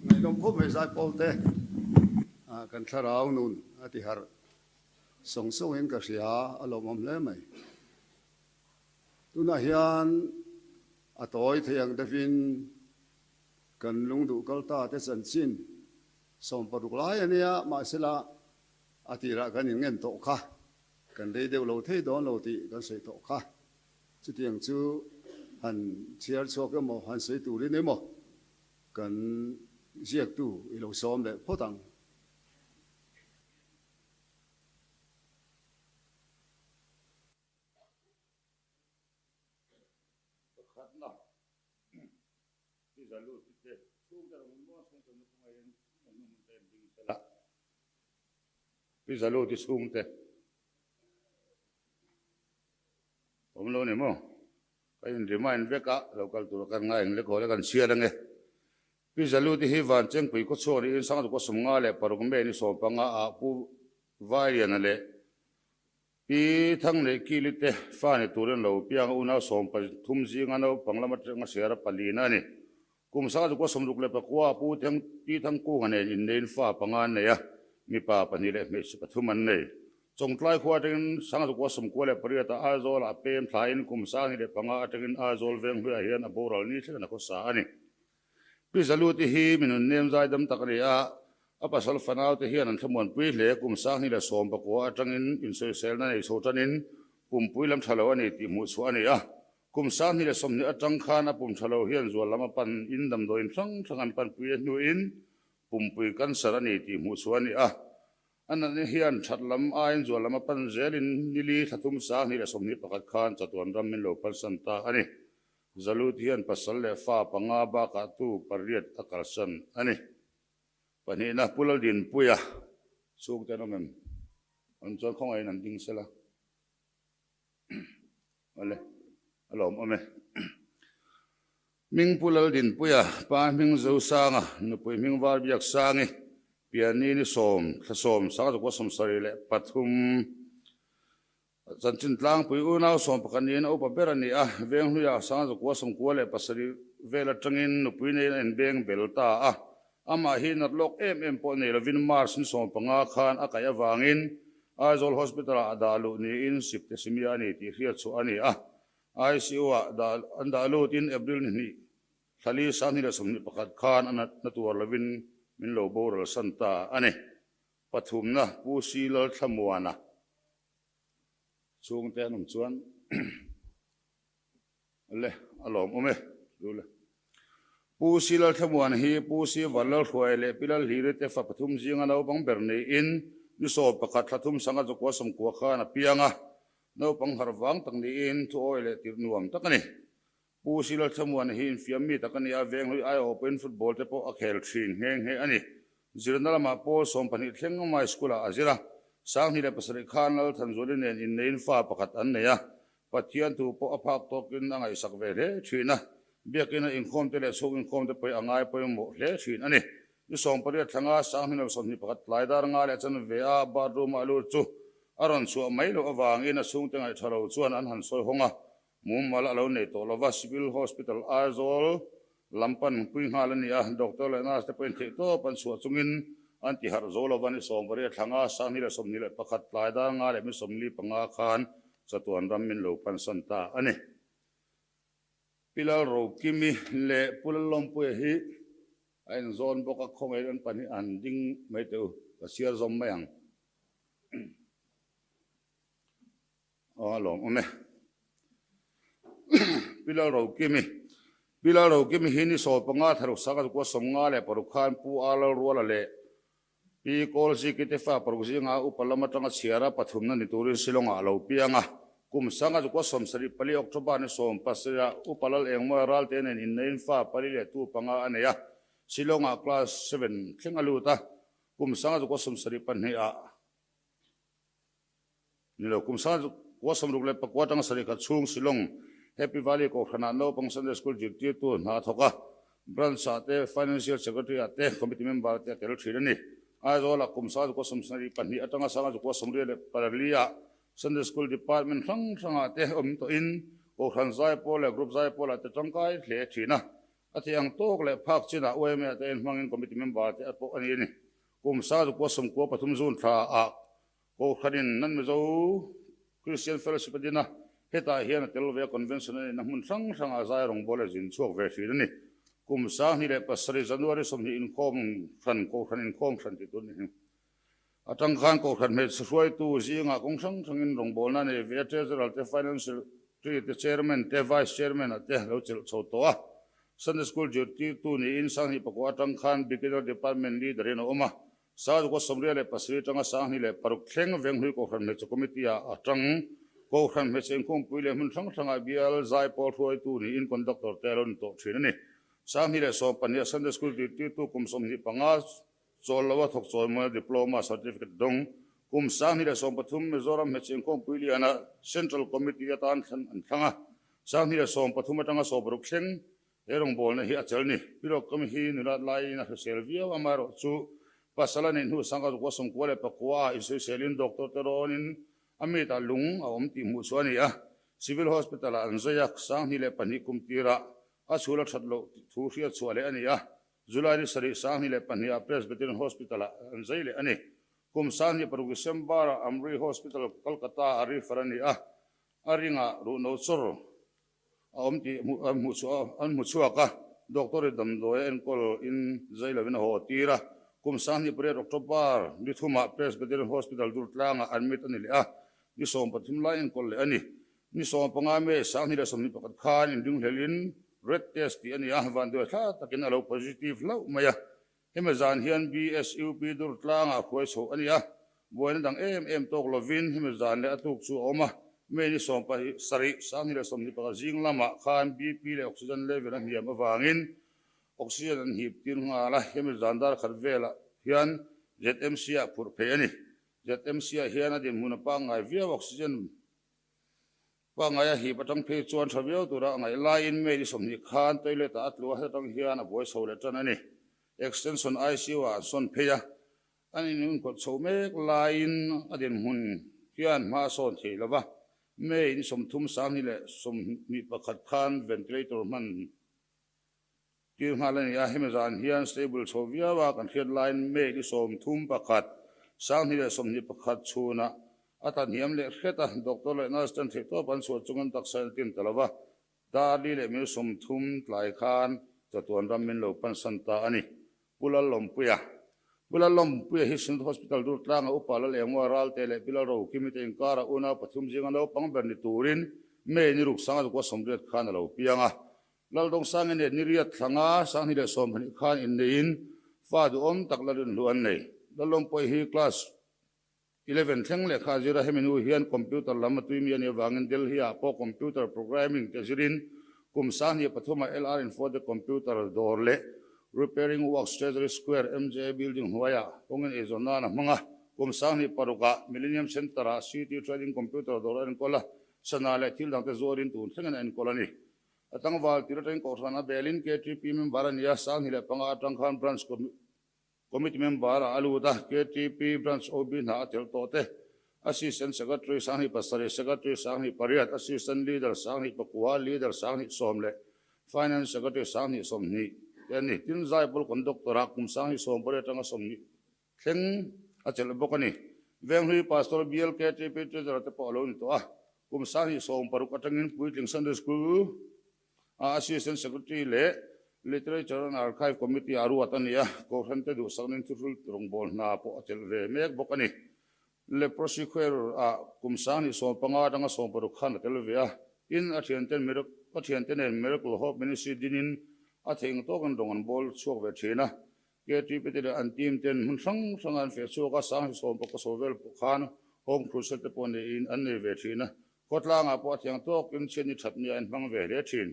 Ngaihdawm khawp mai zaipawl te kan thlarau nun a ti harh sawng sawngin ka hria a lawmawm hle mai. Tunah hian a tawi thei ang deuhin kan lungduh kal ta te chanchin 16 lai a nia, mahsela a tirah kan inngen tawh kha kan rei deuh lo thei dawn lo tih kan sawi tawh kha. Chutiang chu han chhiar chhuak emaw, han sawi turin emaw kan ziaktu i lo sawm leh phawt ang. Pakhatna, Pi Zaluti te chhungte rawn muang chhungte nu khawngaihin an hnu hmun te en ding sela. Pi Zaluti chhungte awm lo ni maw? Ka in remind vek a, lo kal tura kan ngai ang lek haw le kan chhiar ange. Pi Zaluti hi Vanchengpui khawchhuak niin Sangtukua 56 May ni 15 ah Pu Vailiana leh Pi Thanglei Kili te fa ni turin lo piang a unau 13 zinga naupang lam atanga Sierra palina a ni. Kum 1964 a Pu Theng Pi Thangkunga nen inneiin fa panga an nei a, mipa pahnih leh hmeichhe pathum an nei. Chawngtlai khua atangin 1998 ah Aizawl ah pem thlain kum 2005 atangin Aizawl Venghluiah hian a boral ni thleng in a khawsa a ni. Pi Zaluti hi mi nunnem zaidam tak a ni a, a pasal fanau te hian an thlamuanpui hle. Kum 2019 atangin insawiselna nei chho tanin pumpui lam tha lo a ni tih hmuh chhuah a ni a. Kum 2020 atang khan a pum tha lo hian zual lam a pan in damdawiin hrang hrang an panpui a hnuin pumpui cancer a ni tih hmuh chhuah a ni a. A natna hian that lam aiin zual lam a pan zelin nili thla thum 2021 khan chatuan ram min lo pansan ta a ni. Zalut hian pasal leh fa panga bakah tu pariat a kalsan a ni. Pahnihna Pu Laldinpuia chhungte an awm em? An chuan khawngaihin an ding sela. Awle, a lawmawm e. Hming Pu Laldinpuia, Pa Hming Zosanga, Nupui Hming Varbiaksangi, Pianni ni sawm, thla sawm, 1973, Chanchin tlangpui unau sawm pakhat niin a upa ber a ni a, Venghluia 1997 vel atangin nupui neiin a inbeng bel ta a. Amah hi nat lawk em em pawh nei lovin March ni 15 khan a kaih avangin Aizawl Hospital-ah a dah luh niin Siptesimia a ni tih hriat chhuah a ni a. ICU-ah dah an dah lutin April ni hnih thla li 2021 khan a natna tuar lovin min lo boral san ta a ni. Pathumna Pu Si Lalthlamuana chhungte an awm chuan le a lawmawm e chu le. Pu Si Lalthlamuana hi Pu Si Vanlalhruai leh Pi Lalhliri te fa pathum zinga naupang ber niin ni 11 thla thum 1990 khan a piang a. Naupang harh vang tak niin thu awi leh tirh nuam tak a ni. Pu Silal Thlamuana hi infiam mi tak a ni a, Venghlui aiawh pawhin football te pawh a khel thin nghe nghe a ni. Zirna lamah pawl 12 thleng mai school ah a zir a, 2007 khan Lalthanzuali nen inneiin fa pakhat an nei a, Pathian thu pawh a phak tawkin a ngaihsak ve hle thin a, biakina inkhawm te leh chhung inkhawm te pawhin a ngai pawimawh hle thin a ni. Ni 18 thlanga 2021 tlai dar nga leh chanve a bathroom a lut chu a rawn chhuah mai loh avangin a chhungte ngaihṭha lo chuan an han sawi hawng a, mumal a lo nei tawh lova Civil Hospital Aizawl lam pan pui nghal a ni a, doctor leh nurse te pawhin theihtawp an chhuah chungin an ti harh zo lova ni 80 thlanga 2021 tlai dar nga leh mi 45 khan chatuan ram min lo pansan ta a ni. Pi Lalrokimi leh Pu Lalawmpuia hi a inzawn bawk a, khawngaihin an pahnih an ding mai teh u, ka chhiar zawm mai ang. Aw a lawmawm e. Pi Lalrokimi Pi Lalrokimi hi ni 15 tharuk sak a tukua 56 khan Pu A Lalruala leh Pi Kawlziki te fa paruk zinga upa lam atanga chhiara pathumna ni turin Shillong-ah a lo piang a. Kum sanga chukua 74 October ni 17 ah upa Lal Engmawia Ralte nen inneiin fa pali leh tu panga a nei a. Shillong-ah class seven thleng a lut a. Kum sanga chukua 72 ah Ni lo, kum 1964 atanga 71 chhung Shillong Happy Valley Kohhranah naupang Sunday School zirtirtu hna a thawk a, Branch-ah te, Financial Secretary-ah te, Committee Member-ah te a tel thin a ni. Aizawlah kum 1972 atanga 1984-ah Sunday School Department hrang hrangah te awm tawhin Kohhran Zaipawl leh Group Zaipawlah te tangkai hle thin a. A thei ang tawk leh phak chinah YMA-ah te inhmangin Committee Member te a pawh a ni a ni. Kum 1993 June thlaah Kohhranin nan Mizo Christian Fellowship a din a, hetah hian a tel ve a, convention a neihna hmun hrang hrangah zai rawngbâwl a zin chhuak ve thin a ni. Kum 2007 January 20 inkhawm hran Kohhran inkhawm hran tih tur a ni hi. Atang khan Kohhran hmeichhe hruaitu zingah kawng hrang hrangin rawngbâwlna a nei ve a, Treasurer te, Financial Secretary te, Chairman te, Vice Chairman ah te lo chelh chho tawh a. Sunday School zirtirtu niin 2009 atang khan Beginner Department Leader in a awm a, Sarukua 87 atanga 2006 thleng Venghlui Kohhran Hmeichhe Committee-ah a tang. Kohhran Hmeichhe Inkhawmpui leh hmun hrang hrangah bial zaipawl hruaitu niin conductor te a lo ni tawh thin a ni. 2012 Sunday School zirtirtu kum 25 chawl loa thawk chawimawina Diploma Certificate dawng. Kum 2013 Mizoram Hmeichhe Inkhawmpui liana Central Committee atan thlan an thlang a. 2013 atanga 60 thleng He rawngbawlna hi a chel ni. Pi Rawkkam hi nulat laiin a hrisel viau, amaherawh chu pasal a neih hnu 1994 ah insawiselin doctor te rawnin a mitah lung a awm tih hmuh chu a ni a. Civil Hospital ah an zai a, 2002 kum tirah a chhul a that loh thu hriat chhuah leh a ni a. July ni 7 2002 ah Presbyterian Hospital ah an zai leh a ni. Kum 2006 December-ah Amri Hospital, Kolkata-ah refer a ni a, a ringah ruhno chawr a awm tih an hmu chhuak a, doctor-in damdawi a enkawl in zai lovin a haw tir a. Kum 28 October ni thumah Presbyterian Hospital Durtlangah admit a ni leh a, ni 13 lai enkawl leh a ni. Ni 15 May 2021 khan inringhlelin red test tih a ni a, vanduai thla takin a lo positive hlauh mai a. Hemi zan hian BSUP Durtlangah hruai chhoh a ni a, buaina dang em em tawk lovin hemi zan leh a tuk chu a awm a. May ni 17, 2021 zing lamah khan BP leh oxygen level a hniam avangin oxygen an hip tir nghal a, hemi zan dar khat velah hian ZMC-ah phurh phei a ni. ZMC-ah hian a dinhmun a pangngai viau oxygen Pangngai a hip atang phei chuan tha viau tura a ngaih laiin May ni 20 khan toilet ah a tlu a, hetang hian a buai chho leh tan a ni. Extension ICU ah an sawn phei a, an inunkhawt chho mek laiin a dinhmun hian hma a sawn thei lo va, May ni 30 2021 khan ventilator hman Tir nghal a ni a, hemi zan hian stable chho viau a kan hriat laiin May ni 31, 2021 chhunah a tla hniam leh hret a, doctor leh nurse ten theihtawp an chhuah chungin taksa in tin ta lo va, Darli leh mil 30 tlai khan chatuan ram min lo pansan ta a ni. Pu Lallawmpuia Pu Lallawmpuia hi Synod Hospital Durtlanga upa Lalengua Ralte leh Pi Lalrokimi te inkara unau pathum zinga naupang ber ni turin May ni ruk 1980 khan a lo piang a. Laldawngsang in ni riat thlanga 2020 khan inneiin fa duhawm tak la rinhlu an nei. Lalawmpawih hi class 11 thleng lehkha a zir a, hemi nu hian computer lam a tuimi a nih avangin Delhi-ah pawh computer programming te zirin kum 2003 ah LR Infotech computer dawr leh repairing works Treasury Square MJA building hnuaiah kawngin eizawn nan a hmang a, kum 2006 ah Millennium Centre-ah CT Trading computer dawr a enkawl a, sana leh thil dangte zuarin tun thlengin a enkawl a ni. A tlangval tir atangin Kohhran a belin KTP member a ni a, 2005 atang khan Branch Committee member ah a lut a, KTP Branch OB hna a tel tawh te, Assistant Secretary 2007, Secretary 2008, Assistant Leader 2009, Leader 2010 leh Finance Secretary 2020 te a ni. Tin, Zaipawl Conductor ah kum 2018 atanga 20 Thleng a chelh bawk a ni. Venghlui Pastor Bial KTP Treasurer te pawh a lo ni tawh a. Kum 2016 atangin Puitling Sunday School a Assistant Secretary leh Literature and Archive Committee ah ruat a ni a. Kohhran te duhsakna in thuhrul rawngbâwl hna pawh a chelh ve mek bawk a ni. Leprosy Choir ah kum 2015 atanga 16 khan a tel ve a. Tin, a thianten a thiante nen Miracle Hope Ministry dinin a theih ang tawkin rawng an bawl chhuak ve thin a. KTP te leh an team ten hmun hrang hranga an feh chhuak a, 2010 ka sawi vel pawh khan Home Crusade te pawh neiin an nei ve thin a, khawtlangah pawh a thiang tawkin chhiatni thatni a inhmang ve hle thin.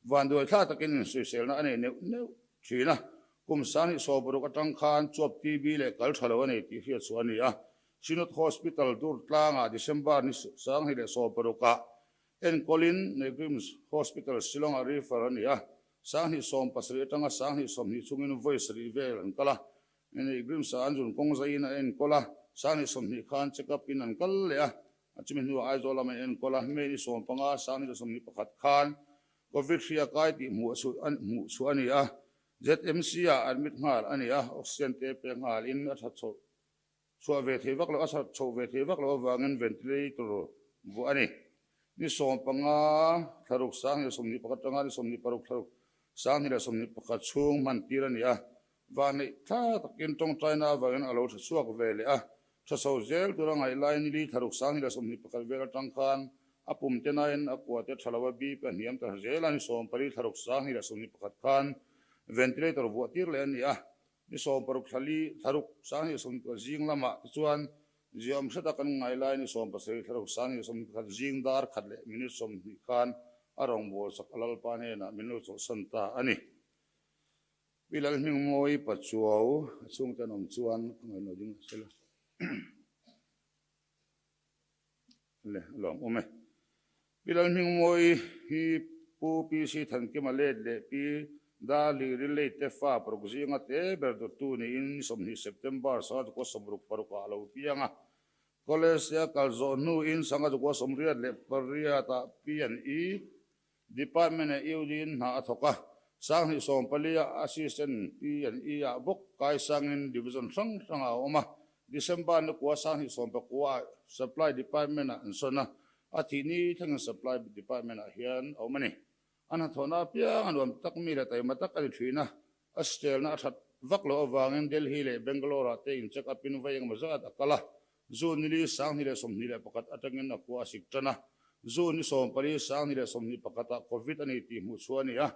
Vanduai thla takin insawiselna a nei neuh neuh thin a, kum 2016 atang khan chuap TB leh kal tha lo a nei tih hriat chhuah a ni a, Synod Hospital Durtlangah December ni 2016 ah Enkawlin Negrims Hospital Shillong-ah refer a ni a, 2017 atanga 2020 chhungin vawi sarih vel an kal a, Negrims-ah an zun kawng zaiin a enkawl a, 2020 khan check up in an kal leh a, a chumi hnuah Aizawl lam an enkawl a, May ni 15, 2021 khan Covid hri a kai tih hmuh chhuah a ni a, ZMC-ah admit nghal a ni a, oxygen te pek nghalin a that chhoh. Chhuah ve thei vak loh, a sat chhoh ve thei vak loh avangin ventilator vuah a ni. Ni 15 thlaruk 2021 atanga ni 26 thlaruk 2021 chhung hman tir a ni a. Vanneih thla takin tawngtaina avangin a lo tha chhuak ve leh a. Tha chho zel tura ngaih laiin ni li thlaruk 2021 vel atang khan a pum te nain a kua te tha lo a bip a hniam ta zel a. Ni 14 thlaruk 2021 khan ventilator vuah tir leh a ni a. Ni 16 thlali thlaruk 2020 zing lamah te chuan ziaawm hreta kan ngai lai ni 17 thlaruk 2021 zing dar khat leh minute 20 khan a rawngbâwl sak a Lalpa hnenah min lo chawlhsan ta a ni. Pi Lalhmingmawi Pachuau a chhungte an awm chuan ka ngaihno ding a sela. Le a lawm awm e. Pi Lalhmingmawi hi Pu PC Thankima let leh Pi Darli Rilei te fa paruk zinga te ber dawttu niin 20 September 1966 ah a lo piang a. College a kal zawh hnuin 1988 ah P&E Department ah UD in hna a thawk a. 2014 ah Assistant P&E ah bawk kaisangin Division hrang hrangah a awm a. December ni kua 2019 ah Supply Department ah an sawn a, a thih ni thlengin Supply Department ah hian a awm a ni. A hnathawhna apiang a nuam tak mi leh taima tak a ni thin a, a stelna a that vak loh avangin Delhi leh Bangalore ah te in check up in vai engemaw zat a kal a, June ni li 2021 atangin a khua a sik tan a, June ni 14 2021 ah Covid a ni tih hmuh chhuah a ni a.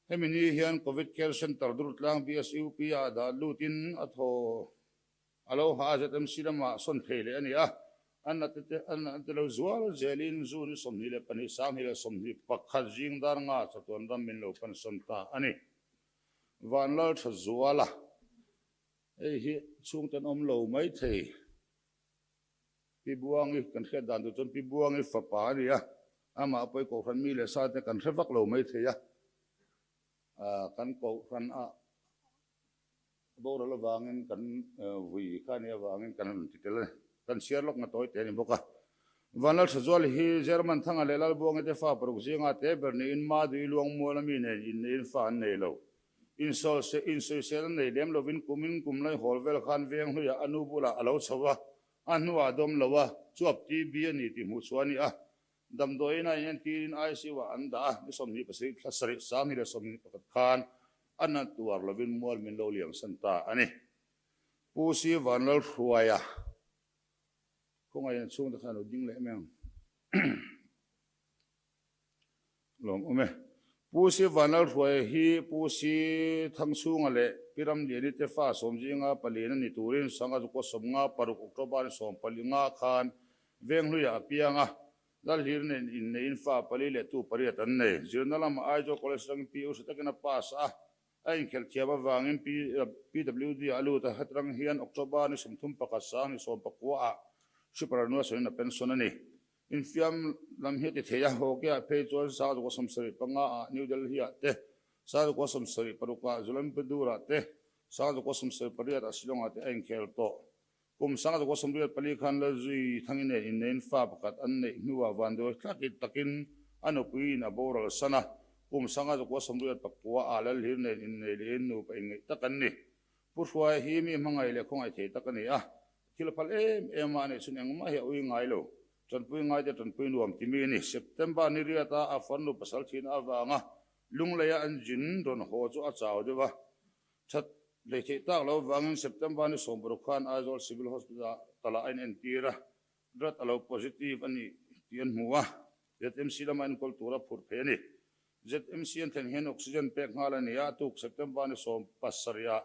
Hemi ni hian Covid Care Centre Durtlang BSUP ah dah lutin a thaw a lo ha a, ZMC lamah sawn thei leh a ni a. An a te an te lo zual zelin June ni 22 2021 zing dar nga chatuan ram min lo pan sawn ta a ni. Vanlal tha zuala hei hi chhungte an awm lo mai thei. Pi Buangi kan hriat dan tur chuan Pi Buangi fapa a ni a, amah pawh i kohhran mi leh sa te kan hre vak lo mai thei a, kan kohhran a boral avangin kan vui kha a nih avangin kan rawn ti tel a ni. Kan chhiar lawk na tawi te a ni bawk a. Vanlalthazual hi German Thanga leh Lalbuangi te fa paruk zinga te ber niin Madui Luangmuala mi nen inneiin fa an nei lo. Insawisel an nei lem lovin kumin kum lai hawl vel khan veng hluiah a nu bulah a lo chho a, a hnuah a dawm lo a, chuap TB a ni tih hmuh chhuah a ni a. Damdawiin a inentirin ICU ah an dah a, ni 27 thla sarih 2021 khan a na tuar lovin mual min lo liam san ta a ni. Pu Si Vanlalhruaia khawngaihin chhungte khan a lo ding leh mai ang. Lawm awm e. Pu Si Vanlalhruaia hi Pu Si Thangchhunga leh Pi Ramliani te fa sawmzinga palian a ni turin Sangha Zukua 50 paruk October ni 15 khan Venghluiah a piang a, Lalhlir nen inneiin fa pali leh tu pariat an nei. Zirna lamah Aizawl College atangin PU hre takin a pass a, a inkhelh thiam avangin PWD ah a lut a, hetrang hian October ni 31 2019 ah Shipper Anuasanin a pension a ni. Infiam lam hi a ti thei a, hockey ah phei chuan 1975 ah New Delhi ah te, 1976 ah Julampedur ah te, 1978 ah Shillong ah te a inkhel tawh. Kum 1984 khan Lalzui Thangi nen inneiin fa pakhat an neih hnuah vanduai thlakin takin a nupuiin a boral san a, kum 1989 ah Lalhir nen innei lehin nupa inngeih tak an ni. Pu Hruaia hi mi hmangaih leh khawngaih thei tak a ni a, thil phal em em a, a neih chhun engmah hi a ui ngai lo. Tanpui ngaite tanpui nuam timi a ni. September ni riata a farnu pasal thihna avanga Lungleia an zin rawn haw chu a chau deuh a, That hlei theih tak lo vangin September ni 60 khan Aizawl Civil Hospital talah a inentir a, drug a lo positive a ni tih an hmu a, ZMC lama enkawl tura phurh phei a ni. ZMC an thlen hian oxygen pek nghal a ni a, a tuk September ni 17 ah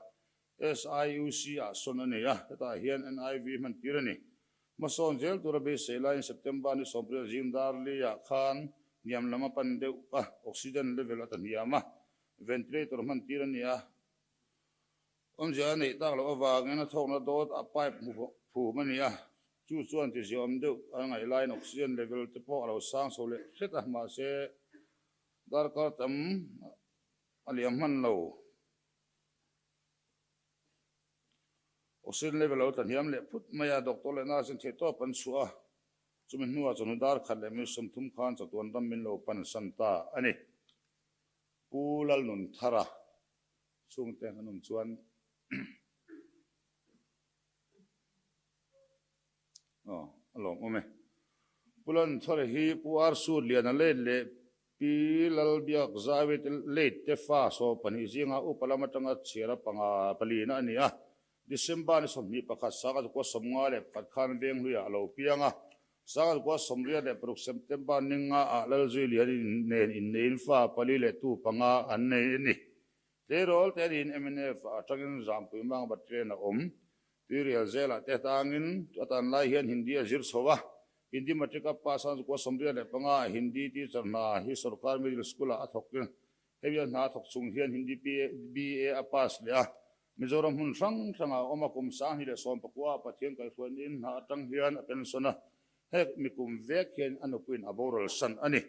SIUC ah sawn a ni a, hetah hian NIV hman tir a ni. Hmasawn zel tura beisei laiin September ni 18 zing dar li ah khan hniam lam a pan deuh a, oxygen level a ta hniam a, Ventilator hman tir a ni a, awmzia a neih tak loh avangin a thawkna dawt a pipe hmu phum a ni a, chu chuan tiziaawm deuh a ngaih laiin oxygen level te pawh a lo sang chho leh hret a, mahse darkar tam a liam hman lo. Oxygen level a lo tla hniam leh phut mai a, doctor leh nurse in theihtawp an chhuah a, chumi hnuah chawhnu dar khat leh minute 30 khan chatuan ram min lo pan san ta a ni. Pu Lalnunthara chhungte an awm chuan aw a lawmawm e. Pu Lalnunthara hi Pu Arsut Liana late leh Pi Lalbiak Zaiwi te late te fa 12 zinga upa lam atanga chhiara panga palina a ni a. December ni 21 1951 khan Venghluiah a lo piang a. 1986 September ni nga ah Lalzui Lian nen inneiin fa pali leh tu panga an nei a ni. Tleirawl te niin mnf ah atangin Zampui Mangba train a awm. Tuirial zelah te atangin atan lai hian Hindi a zir chho a. Hindi Matric a pass a 1985 ah Hindi teacher hna hi Sarkar Middle School ah a thawk. Hemi a hna thawk chung hian Hindi BA a pass leh a, Mizoram hmun hrang hrangah a awm a, kum 2019 ah Pathian kaihhruain hna atang hian a pension a, hek mi kum vek hian a nupuiin a boral san a ni.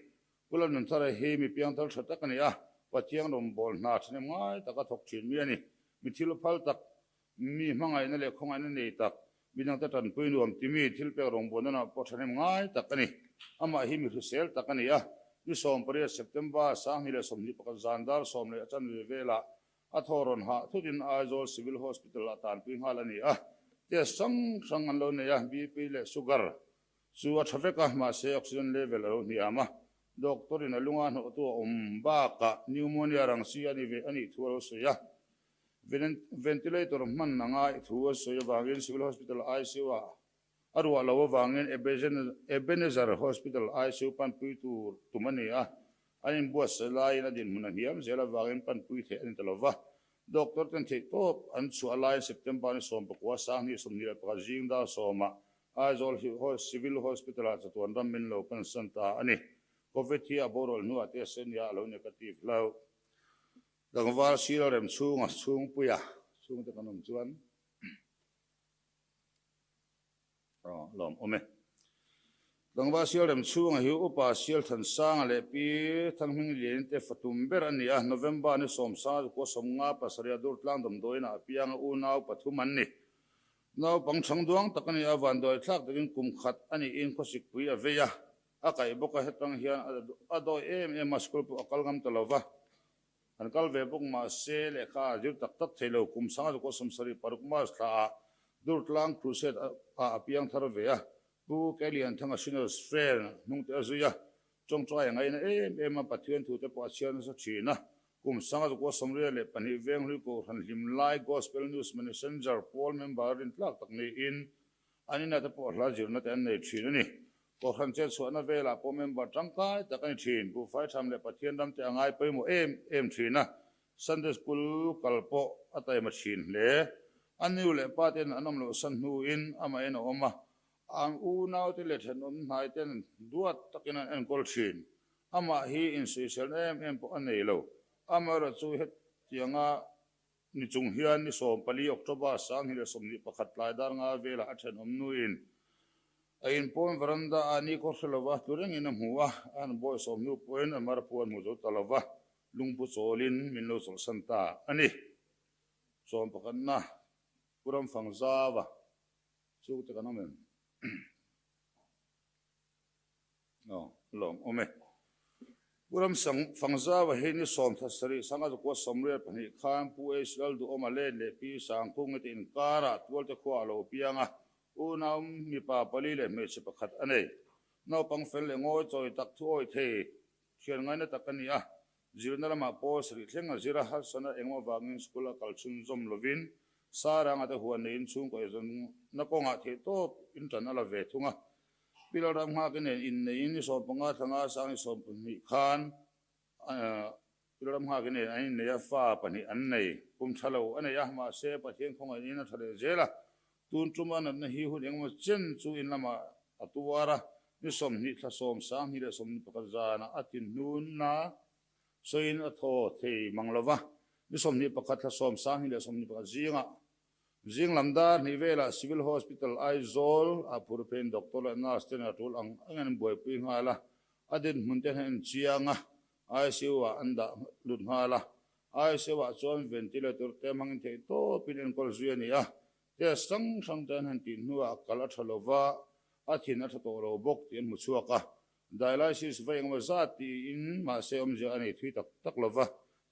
Pu Lalnunthara hi mi piangthar tha tak a ni a, Pathian rawnbawl hna thahnem ngai taka thawk thin mi a ni. Mi thil phal tak, mi hmangaihna leh khawngaihna nei tak, midangte tanpui nuam timi thilpek rawngbawlna pawh thahnem ngai tak a ni. Amah hi mi hrisel tak a ni a, ni 18 September 2021 zan dar sawm leh a chanve velah a thaw rawn hah thutin Aizawl Civil Hospital ah tanpui nghal a ni a. Test hrang hrang an lo nei a, BP leh sugar chu a tha vek a, mahse oxygen level a lo hniam a. Doctor in a lunga hnawhtu a awm bakah pneumonia rang si a ni ve a nih thu a lo sawi a. Ventilator hman a ngai thu a sawi avangin Civil Hospital ICU ah a ruah lo avangin Ebenezer Hospital ICU panpui tur tum a ni a, an inbuatsaih laiin a dinhmun a hniam zel avangin panpui theih a ni ta lo va. Doctor ten theihtawp an chhuah laiin September ni 19 2021 zing dar sawmah Aizawl Civil Hospital ah chatuan ram min lo pansan ta a ni. Covid hi a boral hnuah te senia a lo negative hlauh. Tlangval sir a rem chhunga chhungpuia chhungte kan awm chuan aw lawm awm e. Tlangval sir rem chhunga hi Upa Sialthansanga leh Pi Thanghminglianin te fatum ber a ni a, November ni 1957 a Durtlang damdawiinah a piang a, unau pathum an ni. Naupang chhang duang tak a ni a, vanduai thlak takin kum khat a niin khawsikpui a vei a, A kaih bawk a, hetang hian a dawi em em a, school pawh a kal ngam ta lo va, an kal ve bawk mahse lehkha a zir tak tak thei lo, kum 1976 March thla ah Durtlang Crusade ah a piang thar ve a, Pu Keilianthanga Sinners Fair hnung te a zui a, tawngtai a ngaina em em a, Pathian thu te pawh a chhiar nasa thin a, kum 1982 Venghlui Kohhran Hlimlai Gospel News Messenger pawl member rintlak tak niin An inah te pawh hla zirna te an nei thin a ni. Kohhran chet chhuahna velah pawh member tangkai tak a ni thin. Buhfai tham leh Pathian ram te a ngai pawimawh em em thin a. Sunday School kal pawh a taima thin hle. A nu leh pa ten an awm loh san hnuin amahin a awm a. An unaute leh thenawm hnai ten duat takin an enkawl thin. Amah hi insawiselna em em pawh a nei lo. Amaherawhchu chu hetianga Ni chung hian ni 14 October 2021 tlai dar nga velah a thenawm nuin a inpawn veranda ah ni khaw hre lova tlu rengin a hmu a, a han bawi sawm hnu pawhin a mar phu an hmu zo ta lova, lungpu chawlin min lo chawlhsan ta a ni. Sawm pakhatna Pu Ramfang Zava chu te kan awm em? Aw, lawm awm e. Pu Ram Fangzau a hi ni 17 1982 khan Pu H Lalduhawma let leh Pi Sangkhungi te inkarah Tualte khua a lo piang a, unau mipa pali leh hmeichhe pakhat a nei. Naupang fel leh ngawi chawi tak thu awi thei thian ngaina tak a ni a, zirna lamah pawl sarih thleng a zir a, harsatna engemaw avangin school a kal chhunzawm lovin Saranga te huan neiin chhungkaw eizawnna kawngah theihtawp in tan a la ve thung a. Pi Lalram Nghak nen inneiin ni 15 thla nga sang ni 12 khan Pi Lalram Nghak nen an innei a, fa pahnih an nei. Kum tha lo a nei a, mahse Pathian khawngaihin a tha leh zel a. Tun tuma natna hi hun engemaw chen chu in lamah a tuar a, ni 20 thla sawm 2021 zanah a tinhnunna sawiin a thaw thei mang lo va, ni 21 thla sawm 2021 zingah Zing lam dar hnih velah Civil Hospital Aizawl ah phur pheiin doctor leh nurse ten a tul ang ang an buaipui nghal a, a dinhmun te an en chiang a, ICU ah an dah lut nghal a, ICU ah chuan ventilator te hmangin theih tawpin enkawl zui a ni a, test hrang hrang te an han tih hnuah a kal a tha lova, a thin a tha tawh lo bawk tih an hmu chhuak a, dialysis va engemaw zat tiin mahse awmzia a nei thui tak tak lova,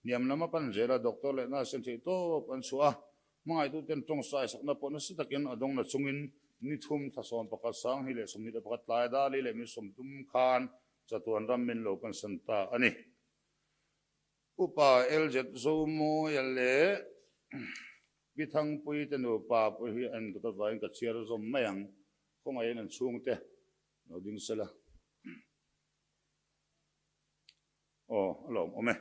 hniam lam a pan zel a, doctor leh nurse ten theih tawp an chhuah a, Hmangaihtuten tawngsai sakna pawh nasa takin a dawng na chungin ni thum thla 11 2021 tlai dali leh min sawmtum khan chatuan ram min lo pansan ta a ni. Upa LZ Zomawia leh Pi Thangpuii te nupa pawh hi an dawt avangin ka chhiar zawm mai ang. Khawngaihin an chhungte lo ding sela. Aw, a lawmawm e.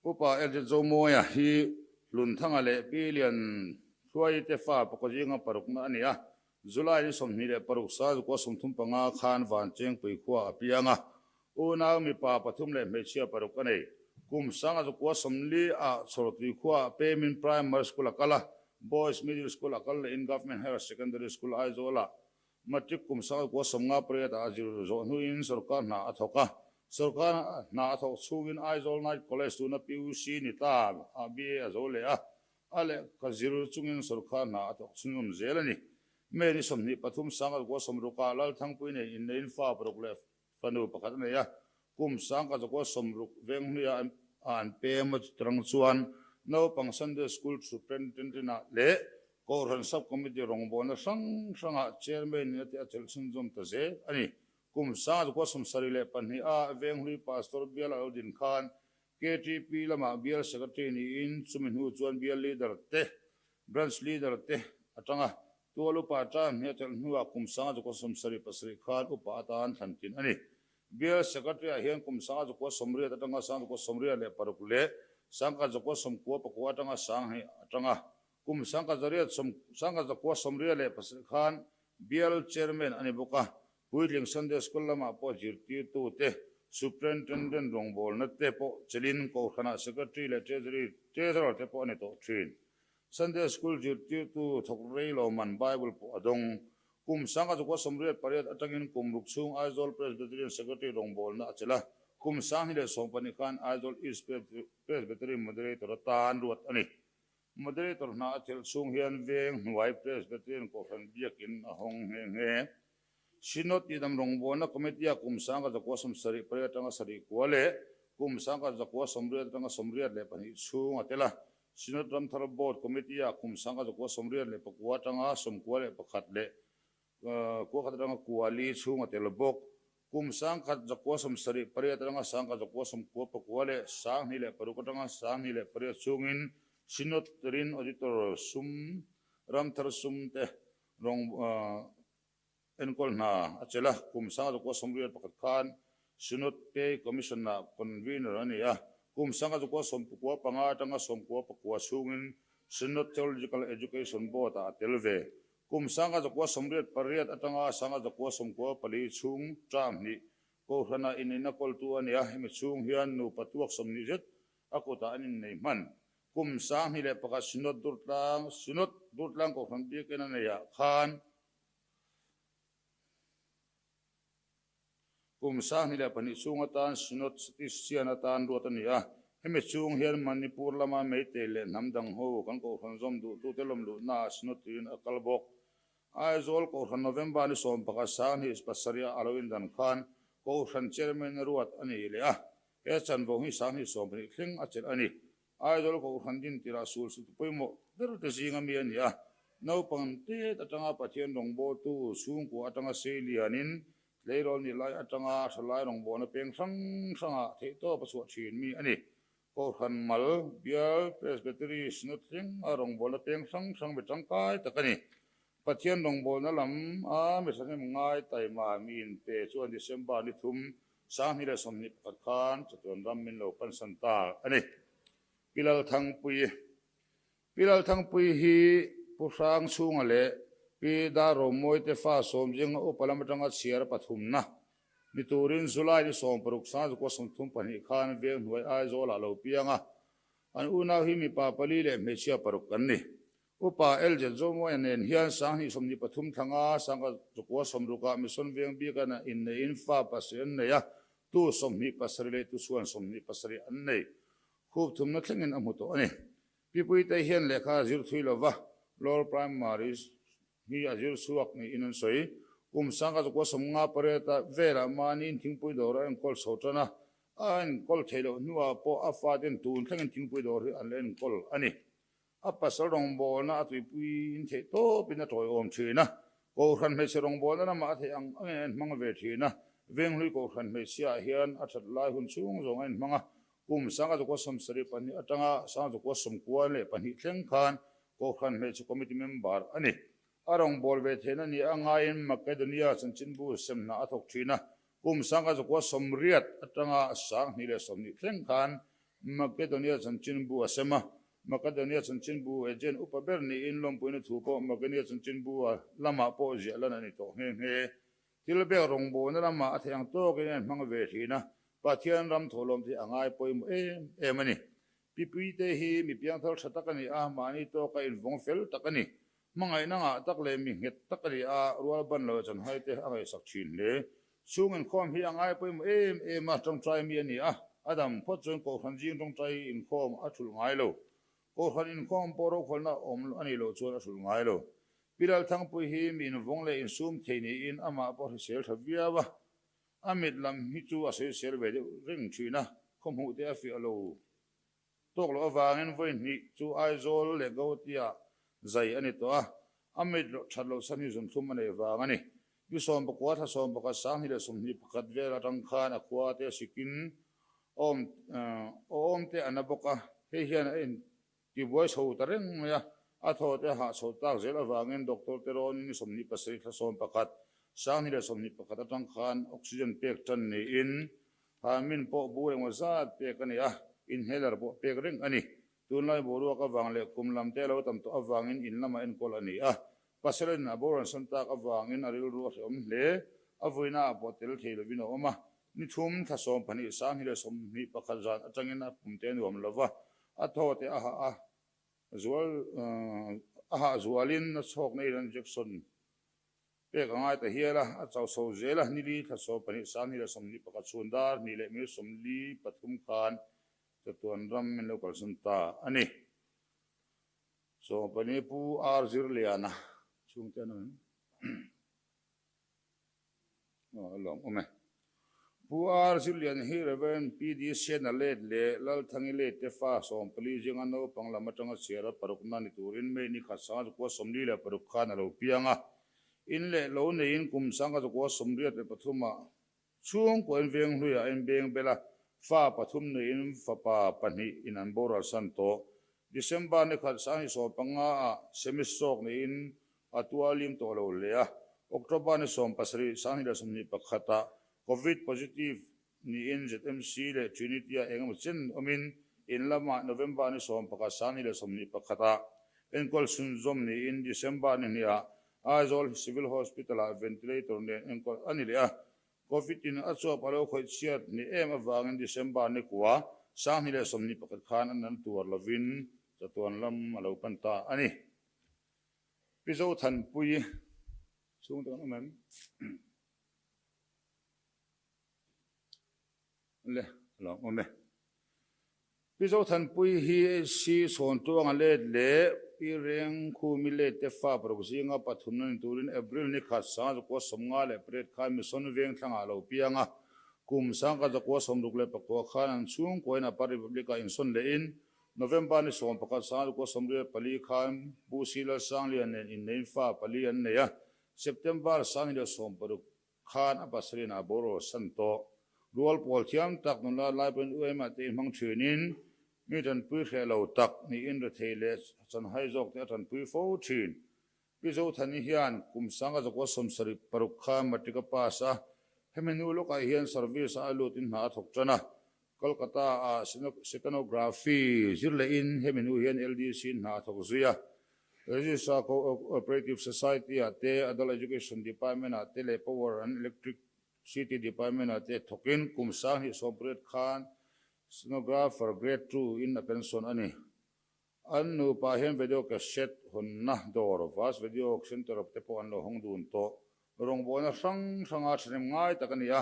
Upa Elzet Zomawia hi Hlunthanga leh Pi Lian Hruaii te fa pakua zinga parukna a ni a. July ni 26 1935 khan Vanchengpui khua a piang a. Unau mipa pathum leh hmeichhia paruk a nei. Kum 1940 ah Chhawrtui khua ah Pemin Primary School a kal a, Boys Middle School a kal lehin Government Higher Secondary School Aizawl ah Matric kum 1958 ah a zir zawh hnuin sorkar hna a thawk a. Sorkar hna a thawk chhungin Aizawl Night College tuna PUC ni ta ah BA a zo leh a, a lehkha zir chungin sorkar hna a thawk chhunzawm zel a ni. May ni 23 1960 ah Lalthangpui nei inneiin fa paruk leh fanu pakhat a nei a, kum 1960 veng hnuia an pem a chutarang chuan naupang Sunday School Superintendent ah leh. Kohhran Sub-Committee rawngbawlna hrang hrangah Chairman in a tih a chelh chhunzawm ta zel a ni. Kum 1972 a Venghlui Pastor bial a lo din khan KTP lamah bial Secretary niin chumi hnu chuan bial leader te, Branch leader te atanga tual upa term hi a chelh hnuah kum 1977 khan upa atan thlan tin a ni. Bial Secretary ah hian kum 1980 atanga 1986 leh 1999 atanga sanghnih atanga Kum 1997 khan Bial Chairman a ni bawk a, Puitling Sunday School lamah pawh zirtirtute, Superintendent rawngbawlna te pawh chelin Kohhranah Secretary leh Treasury Treasurer te pawh a ni tawh thin. Sunday School zirtirtu thawk rei lo man Bible pawh a dawng. Kum 1988 atangin kum ruk chhung Aizawl Presbyterian Secretary rawngbawlna a chelh a, kum 2012 khan Aizawl East Presbyterian Moderator atan ruat a ni. Moderator hna a chelh chhung hian veng hnuai Presbyterian Kohhran biakin a hawng nghe nghe. Synod tihdam rawngbawlna Committee-ah kum 1978 atanga 74 leh kum 1988 atanga 82 chhung a tel a. Synod Ramthar Board Committee-ah kum 1989 atanga 91 leh Kua khat atanga kua li chhung a tel bawk. Kum 1978 atanga 1999 leh 2006 atanga 2008 chhungin Synod Rin Auditor sum, Ramthar sum te rawng enkawl hna a chelh a. Kum 1981 khan Synod Pay Commission-ah Convener a ni a. Kum 1995 atanga 99 chhungin Synod Theological Education Board-ah a tel ve. Kum 1988 atanga 1994 chhung term hnih Kohhrana inneihna kawltu a ni a, hemi chhung hian nupa tuak 20 zet a kutah an innei hman. Kum 2001 Synod Durtlang Synod Durtlang Kohhran biakin a neihah khan Kum 2002 chhung atan Synod Statistician atan ruat a ni a, hemi chhung hian Manipur lama Meitei leh hnam dang ho kan kohhran zawm duhtute lawmluhnaah Synod tuiin a kal bawk. Aizawl Kohhran November ni 11 2007 a lo indan khan Kohhran Chairman a ruat a ni leh a, he chanvo hi 2020 thleng a chelh a ni. Aizawl Kohhran din tirah sul sutu pawimawh ber te zinga mi a ni a, naupang tet atanga Pathian rawngbawltu chhungkua atanga sei lianin tleirawl ni lai atanga thalai rawngbawlna peng hrang hrangah theihtawp a chhuah thin mi a ni. Kohhran mal, bial, Presbytery, Synod thleng a rawngbawlna peng hrang hrang be tangkai tak a ni. Pathian rawngbawlna lam a mi thahnem ngai taima mi inpe chuan December ni thum 2021 khan chatuan ram min lo pansan ta a ni. Pi Lalthangpuii Pi Lalthangpuii hi Pu Hrang chhunga leh Pi Darromawi te fa sawm zinga upa lam atanga chhiar pathumna ni turin July ni 16 1932 khan veng hnuai Aizawlah lo piang a, an unau hi mipa pali leh hmeichhia paruk kan ni. Upa Eljet Zomuaia nen hian 2023 thlanga 1960 Mission Veng bik a inneihin fa pasarih an nei a, tu 27 leh tu chhuan 27 an nei. Khup thumna thlengin a hmu tawh a ni. Pi Puitei hian lehkha a zir thui lova, Lower Primary hi a zir chhuak niin an sawi. Kum 1958 velah mahniin thingpui dawr a enkawl chho tan a, a enkawl theih loh hnuah pawh a faten tun thlengin thingpui dawr hi an la enkawl a ni. A pasal rawngbawlna a tuipui in theih tawpin a tawiawm thin a, Kohhran hmeichhe rawngbawlna lamah a theih ang angin a inhmang ve thin a, Venghlui Kohhran hmeichhia ah hian a that lai hun chhung zawng a inhmang a, kum 1972 atanga 1992 thleng khan Kohhran hmeichhe committee member a ni. A rawngbâwl ve theihna ni a ngaiin Makedonia chanchinbu sem hna a thawk thin a, kum 1980 atanga 2020 thleng khan Makedonia chanchinbu a sem a. Makedonia chanchinbu agent upa ber niin lawmpuina thu pawh Makedonia chanchinbu a lamah pawh ziah lan a ni tawh nghe nghe. Thil bek rawngbawlna lamah a theih ang tawkin a inhmang ve thin a, Pathian ram thawhlawm te hi a ngai pawimawh em em a ni. Pipuite hi mi piangthar tha tak a ni a, mahni tawka invawng fel tak a ni. Hmangaihna ngah tak leh mi nghet tak a ni a, rual ban lo chanhai te a ngaihsak thin hle. Chhung inkhawm hi a ngai pawimawh em em a, tawngtai mi a ni a, a dam phawt chuan Kohhran zing tawngtai inkhawm a thulh ngai lo. Kohhran inkhawm pawh rokhawlna awm a nih loh chuan a thulh ngai lo. Pi Lalthangpui hi mi invawng leh insum thei niin amah pawh hrisel tha viau a, a mit lam hi chu a sawisel ve deuh reng thin a, khawhmuh te a fiah lo. Tawk loh avangin vawi hnih chu Aizawl leh Guwahati-ah zai a ni tawh a, a mit that loh chhan hi zunthum a neih vang a ni. Ni 11 thla 11 2021 vel atang khan a khua te sikin awm awm te a na bawk a, hei hian a intibuai chho ta reng mai a, a thaw te a hah chho tak zel avangin doctor te rawnin ni 27 thla 11 2021 atang khan oxygen pek tan niin Hamin pawh bur engmaw zat pek a ni a, inhaler pawh pek reng a ni. Tunlai boruak avang leh kum lam te lo tam tawh avangin in lamah enkawl a ni a. Pasal-in a boruan sawn tak avangin a rilru a hrehawm hle. A vuina ah pawh tel thei lovin a awm a. Ni thum, thla 12, 2021 zan atangin a pum te nuam lo va, a thaw te a hah a zual a hah zualin a chhawk na in injection Pek a ngai ta hial a, a chau chho zel a, nili thla 12 2021 chhun dar hnih leh mil 43 khan chatuan ram min lo kalsan ta a ni. 12 Pu R Zirliana chhungte an awm em? Aw a lawm awm e. Pu R Zirliana hi Rev PD Sena let leh Lalthangi let te fa 14 zinga naupang lam atanga chhiar a parukna ni turin May ni khat 1946 khan a lo piang a. In leh lo neiin kum 1983 ah chhungkaw in veng hluiah a inbeng bel a, fa pathum neiin fapa pahnih in an boral san tawh. December ni khat 2015 ah semistroke neiin a tualim tawh lo hle a, October ni 17, 2021 ah Covid positive niin ZMC leh Trinity-ah eng emaw chen awmin in lamah November ni 11, 2021 ah enkawl chhunzawm niin December ni hnih ah Aizawl Civil Hospital-ah ventilator nen enkawl a ni leh a, Covid in a chuap a lo khawih chhiat ni em avangin December ni kua 2021 khan an an tuar lovin chatuan lam a lo pan ta a ni. Pi Zothanpui chhung te kan awm em? Le, a lo awm e. Pi Zothanpui hi si Sawntuanga let leh Pi Rengkhumi let te fa paruk zinga pathumna ni turin April ni khat 1958 khan Mission Vengthlangah a lo piang a. Kum 1964 khan an chhungkuain Upper Republic-ah insawn lehin November ni 11 1984 khan Pu Si Lalsanglian nen innein fa pali an nei a, September 2016 khan a pasarih ah borual san tawh. Rual pawl thiam tak nula lai pawhin UMA te inhmang thinin mi tanpui hreh lo tak niin rethei leh chanhai zawk te a tanpui fo thin. Pi Zothani hian kum 1976 khan matric a pass a, hemi hnu lawkah hian service ah a lut in hna a thawk tan a. Kolkata ah Stenography zir lehin hemi hnu hian LDC in hna a thawk zui a. Registrar Co-operative Society ah te, Adult Education Department ah te leh Power and Electric City Department ah te thawkin kum 2018 khan Stenographer Grade Two in a pension a ni. An nupa hian video cassette hawnna dawr, Vas Video Centre te pawh an lo hawng dun tawh. Rawngbawlna hrang hranga thahnem ngai tak a ni a,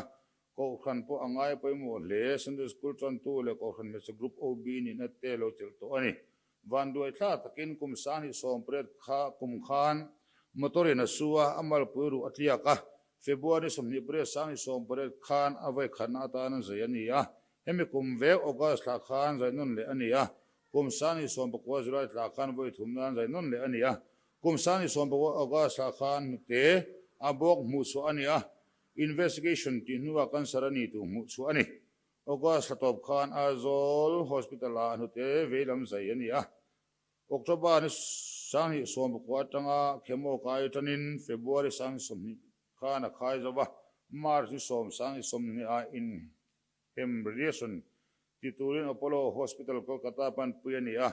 Kohhran pawh a ngai pawimawh hle. Sunday School tantu leh Kohhran Hmeichhe Group OB nihna te lo chelh tawh a ni. Vanduai thla takin kum 2018 kha kum khan motor in a su a, a malpui ruh a tliak a. February 28 2018 khan a vawikhatna atan an zai a ni a. Hemi kum vek August thla khan zai nawn leh a ni a, Kum 2019 July thla khan vawi thum nan zai nawn leh a ni a, kum 2019 August thla khan hnute a bawk hmuh chhuah a ni a, investigation tih hnuah cancer a ni tur hmuh chhuah a ni. August thla tawp khan Aizawl Hospital ah hnute vei lam zai a ni a, October ni 2019 atanga chemo kai tanin February 2020 khan a khai zo va, March ni 10 2020 ah in Hem radiation ti turin Apollo Hospital Kolkata panpui a ni a,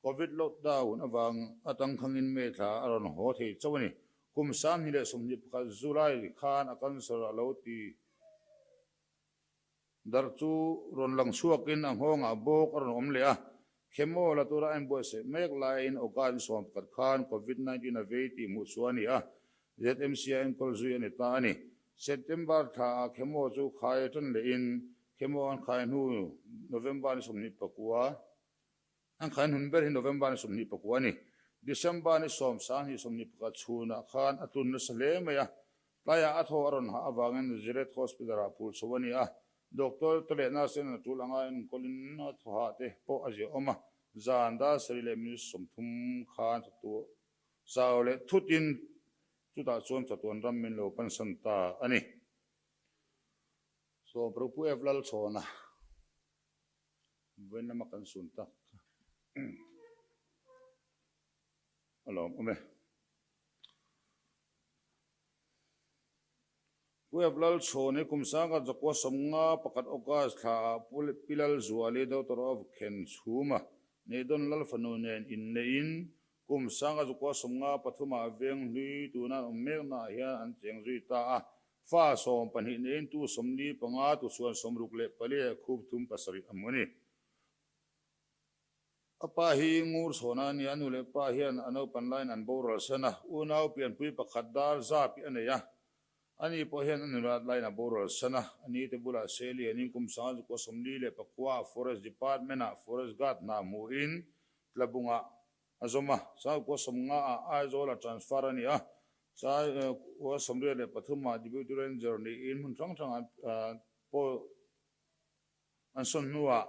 Covid lockdown avang atang khangin May thla a rawn haw thei chauh a ni. Kum 2021 July khan a cancer a lo ti darh chu rawn lang chhuakin a nghawngah bawk a rawn awm leh a, chemo la tura a inbuatsaih mek laiin August 11 khan Covid 19 a vei tih hmuh chhuah a ni a, ZMC a enkawl zui a ni ta a ni. September thla ah chemo chu khai tan lehin chemo an khai hnu November ni 29 an khai hnun ber hi November ni 29 a ni. December ni 10 2021 chhunah khan a tlun nasa hle mai a, tlaiah a thaw a rawn hah avangin Nazareth Hospital ah phur chho a ni a, doctor te leh nurse ten a tul anga enkawlin a thaw hah te pawh a ziahawm a, zan dar sarih leh minute 30 khan thawktu. Chau leh thutin chutah chuan chatuan ram min lo pansan ta a ni. Sawmparuk Pu F. Lalchhawna vawiin lama kan sun tak kha a lawmawm e. Pu F. Lalchhawn hi kum sangkhat zakua 51 August thla ah Pu Pi Lalzuali daughter of Khenchhuma Neidawn Lalfanu nen inneihin kum sangkhat zakua 53 ah Venghlui tuna an awm mekna ah hian an cheng zui ta a. Fa 12 neiin tu 45 tu chhuan 64 leh khup thum pasarih a hmu a ni. A pa hi ngur chhawn a ni a, nu leh pa hian a naupan laiin an boral san a, unau pianpui pakhat dar zap hi a nei a, ani pawh hian a nulat laiin a boral san a, a ni te bulah Selianin kum 1944 ah Forest Department ah Forest Guard hna hmuhin Tlabungah a zawm a, 1950 ah Aizawl ah transfer a ni a, 1983 ah Deputy Ranger niin hmun hrang hrangah pawh An sawn hnuah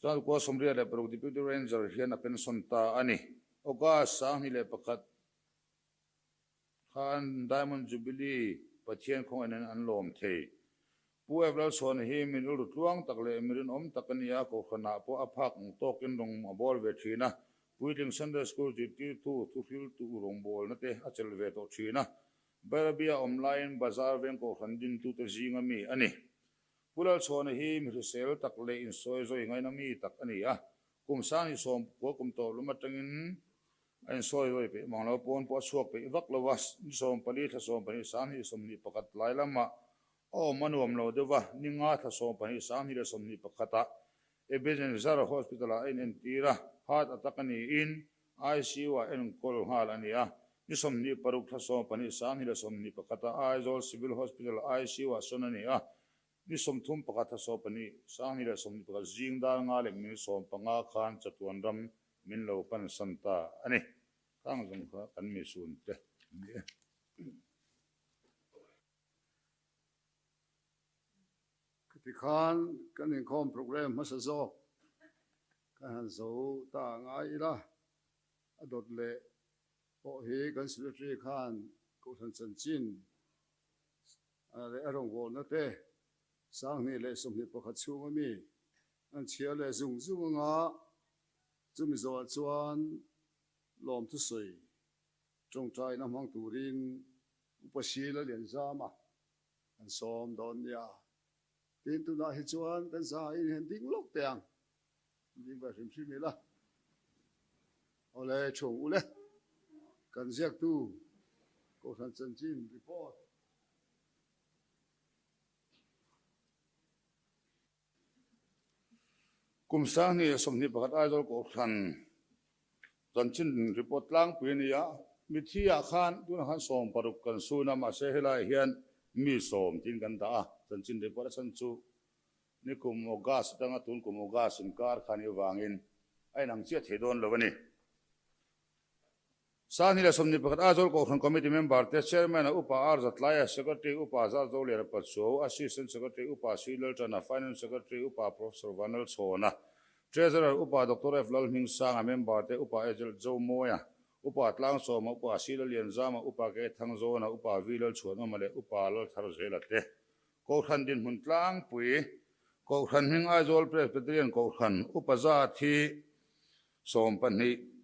chuan kua 86 Deputy Ranger hian a pension ta a ni. August 2001 khan Diamond Jubilee Pathian khawngaihna in an lawm thei. Pu F. Lalchhuana hi mi rilru tluang tak leh mi rinawm tak a ni a, kohhranah pawh a phak ang tawkin rawng a bawl ve thin a. Puitling Sunday School zirtirtu thuhriltu rawngbawlna te a chelh ve tawh thin a. Bairabia awm laiin Bazar veng kohhran dintute zinga mi a ni. Pu Lalchhawna hi mi hrisel tak leh insawi zawi ngaina mi tak a ni a, kum sang hi sawm kua kum tawp lam atangin a insawi zawi peih mang lo, pawn pawh a chhuak peih vak lo a, ni 14 thla 12 sang hi 21 tlai lamah a awm a nuam lo deuh a, ni nga thla 12 sang hi leh 21 ah Ebenezer Hospital ah a inentir a, heart attack a niin ICU ah enkawl nghal a ni a, ni 26 thla 12 sang hi leh 21 ah Aizawl Civil Hospital ICU ah sawn a ni a, ni 31 thla 12 sang hi leh 21 zing dar nga leh minute 15 khan chatuan ram min lo pansan ta a ni. Khang zawng kha kan mi sun te an ni e. Tikhan kan inkhawm program hmasa zawk kan han zo ta ngai ila, a dawt leh pawh hi kan secretary khan Kohhran chanchin leh a rawngbawlna te 2021 chhung ami an chhiar leh zung zung anga chumi zawhah chuan lawmthusawi tawngtaina hmang turin Upa Sila Lianzama Kan sawm dawn nia. Tin tunah hi chuan kan za in hian ding lawk teh ang. Ding ve hrim hrim ila. Awle chhung ule. Kan ziaktu Kohhran chanchin report. Kum 2021 Aizawl Kohhran chanchin report tlangpui a ni a, mithi ah khan tunah khan 60 kan sun a, mahse helaiah hian mi sawm tiin kan dah a, chanchin report a chhan chu nikum August atanga tun kum August inkar khan i avangin a inang chiah thei dawn lo a ni. 2021 Aizawl Kohhran Committee member te Chairman a Upa R Zatlaia, Secretary Upa Zalzoliana Pachuau, Assistant Secretary Upa C Lalṭana, Finance Secretary Upa Professor Vanlalchhawna, Treasurer Upa Doctor F Lalhmingsanga, member te Upa Ejel Zomawia, Upa Tlangsawma, Upa C Lalianzama, Upa K Thangzawna, Upa V Lalchhuanawma leh Upa Laltharzela te. Kohhran dinhmun tlangpui, Kohhran hming Aizawl Presbyterian Kohhran Upa zat hi 12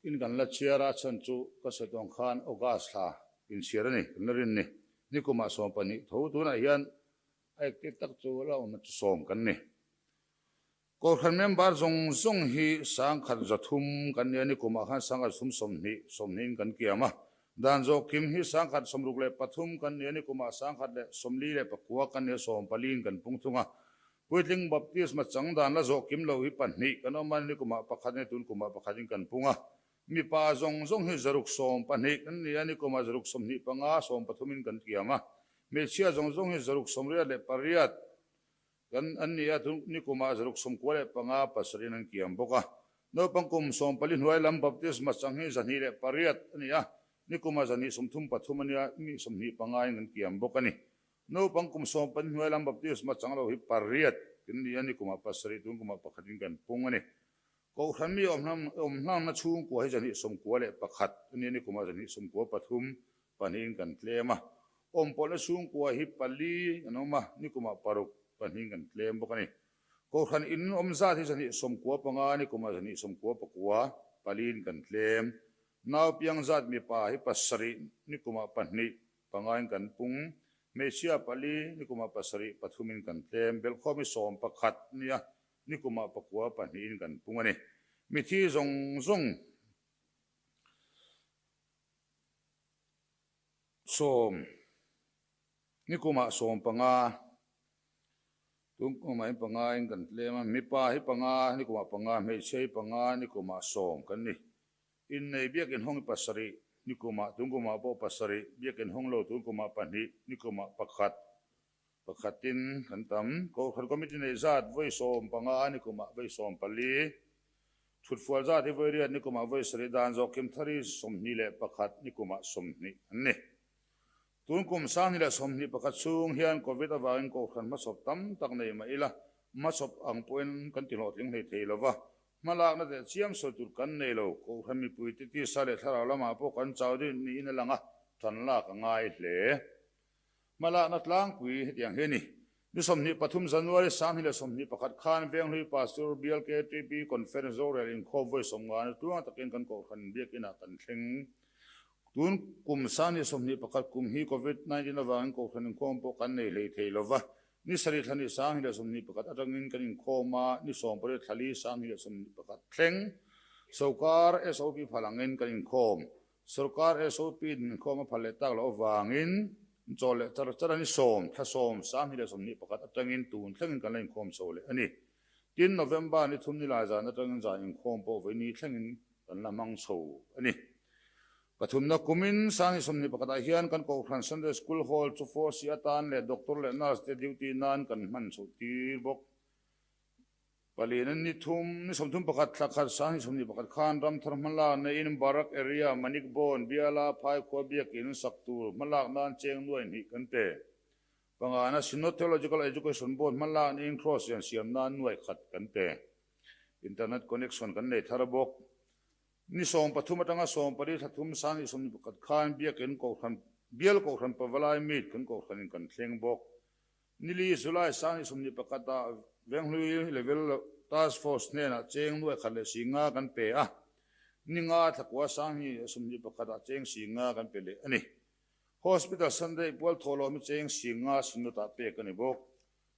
In kan la chhiar a chhan chu ka sawi tawng khan August thla inchhiar a ni, kan la rin ni. Nikumah 12 tho tunah hian a active tak chu la awmna chu sawm kan ni. Kohhran member zawng zawng hi 103 kan ni a, nikumah khan 130 20 in kan kiam a. Dan zawh kim hi 163 kan ni a, nikumah 149 kan ni a, 14 in kan pung thung a. Puitling baptisma chang dan la zawh kim lo hi pahnih kan awm a, ni kumah pakhat nge tun kumah pakhat in kan pung a. Mipa zawng zawng hi 112 kan ni a, ni kumah 125, 13 in kan kiam a. Hmeichhia zawng zawng hi 168 kan an ni a, tun ni kumah 95, pasarih in an kiam bawk a. Naupang kum 14 hnuai lam baptisma chang hi 108 a ni a, ni kumah 133 a nia, mi 25 in kan kiam bawk a ni. Naupang kum 14 hnuai lam baptisma chang lo hi pariat kan ni a, ni kumah pasarih tun kumah pakhat in kan pung a ni. Kohhran mi awm hlangna chhungkua hi zahnih 91 a nia, nikumah zahnih 13 pahnihin kan tlem a. Awm pawlhna chhungkua hi pali an awm a, nikumah paruk pahnihin kan tlem bawk a ni. Kohhran in awm zat hi zahnih 95, nikumah zahnih 99 paliin kan tlem. Nau piang zat mipa hi pasarih, nikumah pahnih pangain kan pung. Hmeichhia pali, nikumah pasarih pathumin kan tlem. Belhkhawm hi 11 nia, nikumah pakua pahnihin kan pung a ni. Mithi zawng zawng sawm, nikumah 15, tun kumah hi pangain kan tlem a. Mipa hi panga, nikumah panga, hmeichhia hi panga, nikumah sawm kan ni. Innei biakin hawng hi pasarih, nikumah tun kumah pawh pasarih, biakin hawng lo tun kumah pahnih, nikumah pakhat, pakhatin kan tam. Kohhran Committee neih zat vawi 15, nikumah vawi 14, thutfual zat hi vawi riat, nikumah vawi sarih, dan zawh kim thar hi 21, nikumah 20 an ni. Tun kum 2021 chhung hian Covid avangin Kohhran hmachhawp tam tak nei mah ila, hmachhawp ang pawhin kan tihlawhtling hlei thei lo va, Hmalakna teh chiam sawi tur kan nei lo. Kohhran mipuite tisa leh thlarau lamah pawh kan chau deuh niin a lang a, tan lak a ngai hle. Hmalakna tlangpui hetiang hi a ni. Ni 23 January 2021 khan Venghlui Pastor Bial KTP Conference rorel inkhawm vawi sawmngana tluang takin kan Kohhran biakinah kan thleng. Tun kum 2021 kum hi Covid 19 avangin Kohhran inkhawm pawh kan nei hlei thei lova, Ni sarih thla ni 2021 atangin kan inkhawm a, ni 18 thla li 2021 thleng Sawrkar SOP phal angin kan inkhawm. Sawrkar SOP in inkhawm a phal leh tak loh avangin chaw leh char char a ni sawm thla sawm 2021 atangin tun thlengin kan la inkhawm chho leh a ni. Tin, November ni thum ni lai zan atangin zan inkhawm pawh vawi ni thlengin kan la hmang chho a ni. Pathumna kumin 2021 ah hian kan Kohhran Sunday School Hall chu Force atan leh Doctor leh Nurse te duty nan kan hman chhoh tir bawk. Palian in ni thum, ni 31 thla khat 2021 khan ramthar hmalak neiin Barak area Manikbawn biala Phaikhua biakin sak tur hmalak nan cheng nuai hnih kan pe. Pangana Synod Theological Education Board hmalak neiin Cross lian siam nan nuai khat kan pe. Internet connection kan nei thar bawk. Ni 13 atanga 14 thla thum 2021 khan Biakin Kohhran, Bial Kohhran Pavalai Meet kan Kohhranin kan thleng bawk. Ni li July 2021 ah Venghlui Level Task Force hnenah cheng nuai khat leh singa kan pe a, ni nga thla kua 2021 ah cheng singa kan pe leh a ni. Hospital Sunday pual thawhlawm hi cheng singa Synod ah pek a ni bawk.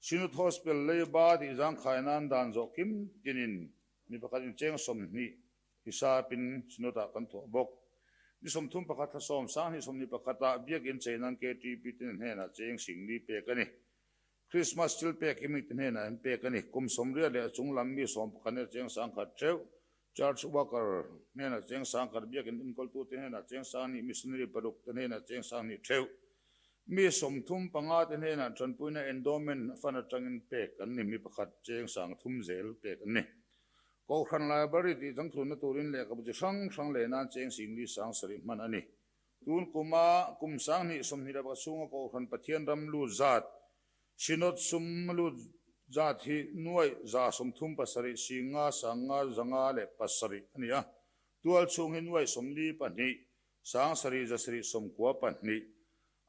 Synod Hospital leiba tih zangkhai nan dan zawh kim tinin Mi pakhat in cheng 20 hisapin Synod ah kan thawh bawk. Ni 31 thla sawm 2021 ah Biakinn chei nan KTP te hnenah cheng singli pek a ni. Christmas thil pek hi mite hnenah an pek a ni. Kum 80 leh a chung lam mi 11 hnenah cheng 1000 theuh, Church worker hnenah cheng 1000, Biakinn enkawltute hnenah cheng 2000, missionary paruk te hnenah cheng 2000 theuh. Mi 35 te hnenah tanpuina endowment fund atangin pek an ni, mi pakhat cheng 3000 zel pek an ni. Kohhran Library tih changthlunna turin lehkhabu chi hrang hrang leh nan cheng singli 7000 hman a ni. Tun kuma kum 2021 chhunga Kohhran Pathian ram lut zat, Synod sum lut zat hi nuaih 137 singa 500 507 a ni a. Tual chhung hi nuaih 42 700 792.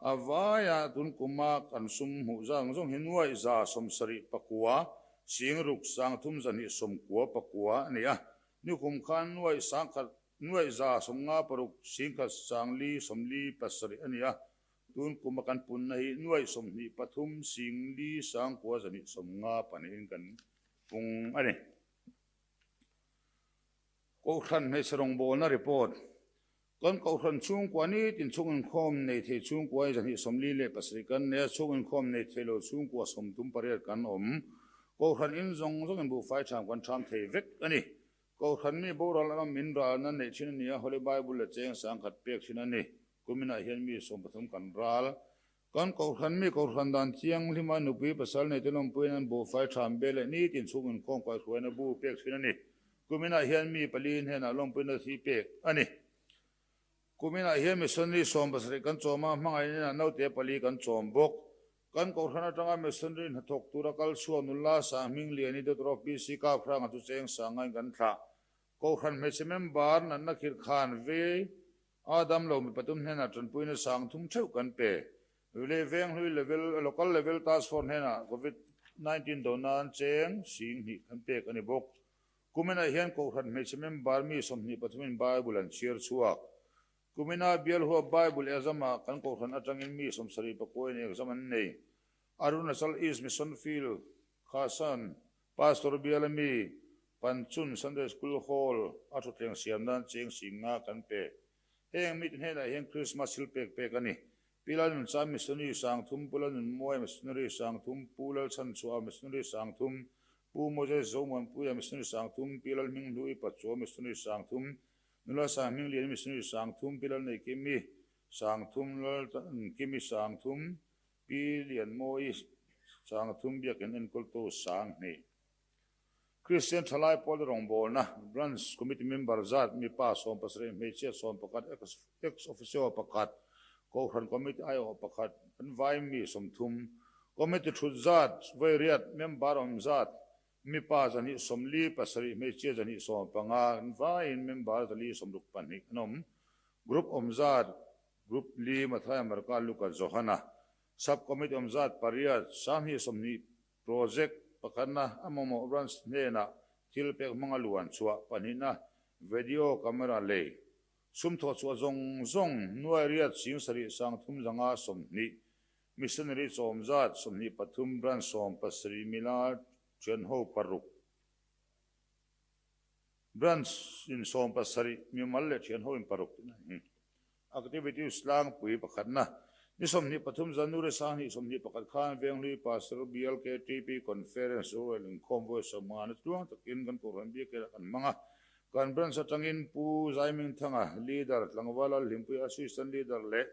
A vaia tun kuma kan sum hmuh zang zawng hi nuaih 79 6 3 299 a ni a. Nikum khan nuaih 1000 nuaih 156 1 4 57 a ni a. Tun kuma kan punna hi nuaih 23 4 9 92 in kan pung a ni. Kohhran hmeichhe rawngbawlna report. Kan Kohhran chhungkua nitin chhung inkhawm nei thei chhungkua hi 247 kan nei a, chhung inkhawm nei thei lo chhungkua 38 kan awm. Kohhran in zawng zawngin buhfai ṭham kan ṭham thei vek a ni. Kohhran mi boral an awm min ralna neih ṭhin a ni a, Holy Bible leh cheng 1000 pek ṭhin a ni. Kuminah hian mi 13 kan ral. Kan Kohhran mi Kohhran dan thianghlima nupui pasal nei te lawmpuiin an buhfai ṭham bel leh nitin chhung inkhawm kaihhruaina bu pek ṭhin a ni. Kuminah hian mi pali hnenah lawmpuina thi pek a ni. Kuminah hian missionary 70 kan chawm a, hmangaih inah naute pali kan chawm bawk. Kan Kohhran atanga missionary hnathawk tura kal chhuak nula Sanghmingliani Daughter of PC Kaphranga chu cheng sangain kan thlah. Kohhran hmeichhe member natna khirh khan vei a damlo mi pathum hnenah tanpuina sang thum theuh kan pe. Leh Venghlui level, Local Level Task Force hnenah Covid 19 do nan cheng sing hnih kan pek a ni bawk. Kuminah hian Kohhran hmeichhe member mi 23 in Bible an chhiar chhuak. Kumina bialhua Bible exam-ah kan Kohhran atangin mi 79 in exam an nei. Arunachal East Mission Field, Khasan, Pastor biala mi Panchun Sunday School Hall a thutthleng siam nan cheng sing nga kan pe. Heng mite hnenah hian Krismas thil pek pek a ni. Pi Lalnuncham Missionary 3000, Pu Lalnunmuaia Missionary 3000, Pu Lalchhanchhuah Missionary 3000, Pu Moses Zomuanpuia Missionary 3000, Pi Lalhminghlui Pachuau Missionary 3000, Nula Sanghmingliani Missionary 3000, Pi Lalneikimi 3000, Laltankimi 3000, Pi Lianmawi 3000 biakin enkawltu 2000. Kristian Thalai Pawl rawngbawlna Branch Committee member zat mipa 17 hmeichhia 11 ex officio pakhat Kohhran Committee aiawh pakhat an vai mi 30 Committee thut zat vairiat member awm zat mipa 247 hmeichhia 215 an vaiin member 462 an awm Group awm zat Group li Mathaia Marka Luka Johana Sub Committee awm zat pariat 20 Project pakhatna a mamawh branch hnenah thil pek hmanga luan chhuah pahnihna video camera lei sum thawh chhuah zawng zawng nuai riat 70 3 zanga 20 missionary chawm zat 23 branch 17 mila thianho paruk branch in 17 mimal leh thianho in paruk tih a ni. Activities tlangpui pakhatna ni 23 January 2021 khan Venghlui Pastor Bial KTP Conference rorel inkhawm vawi sawmngana tluang takin kan Kohhran Biakela kan hmang a. Kan branch atangin Pu Zaimingthanga, Leader, Tlangval Lalhlimpui Assistant Leader leh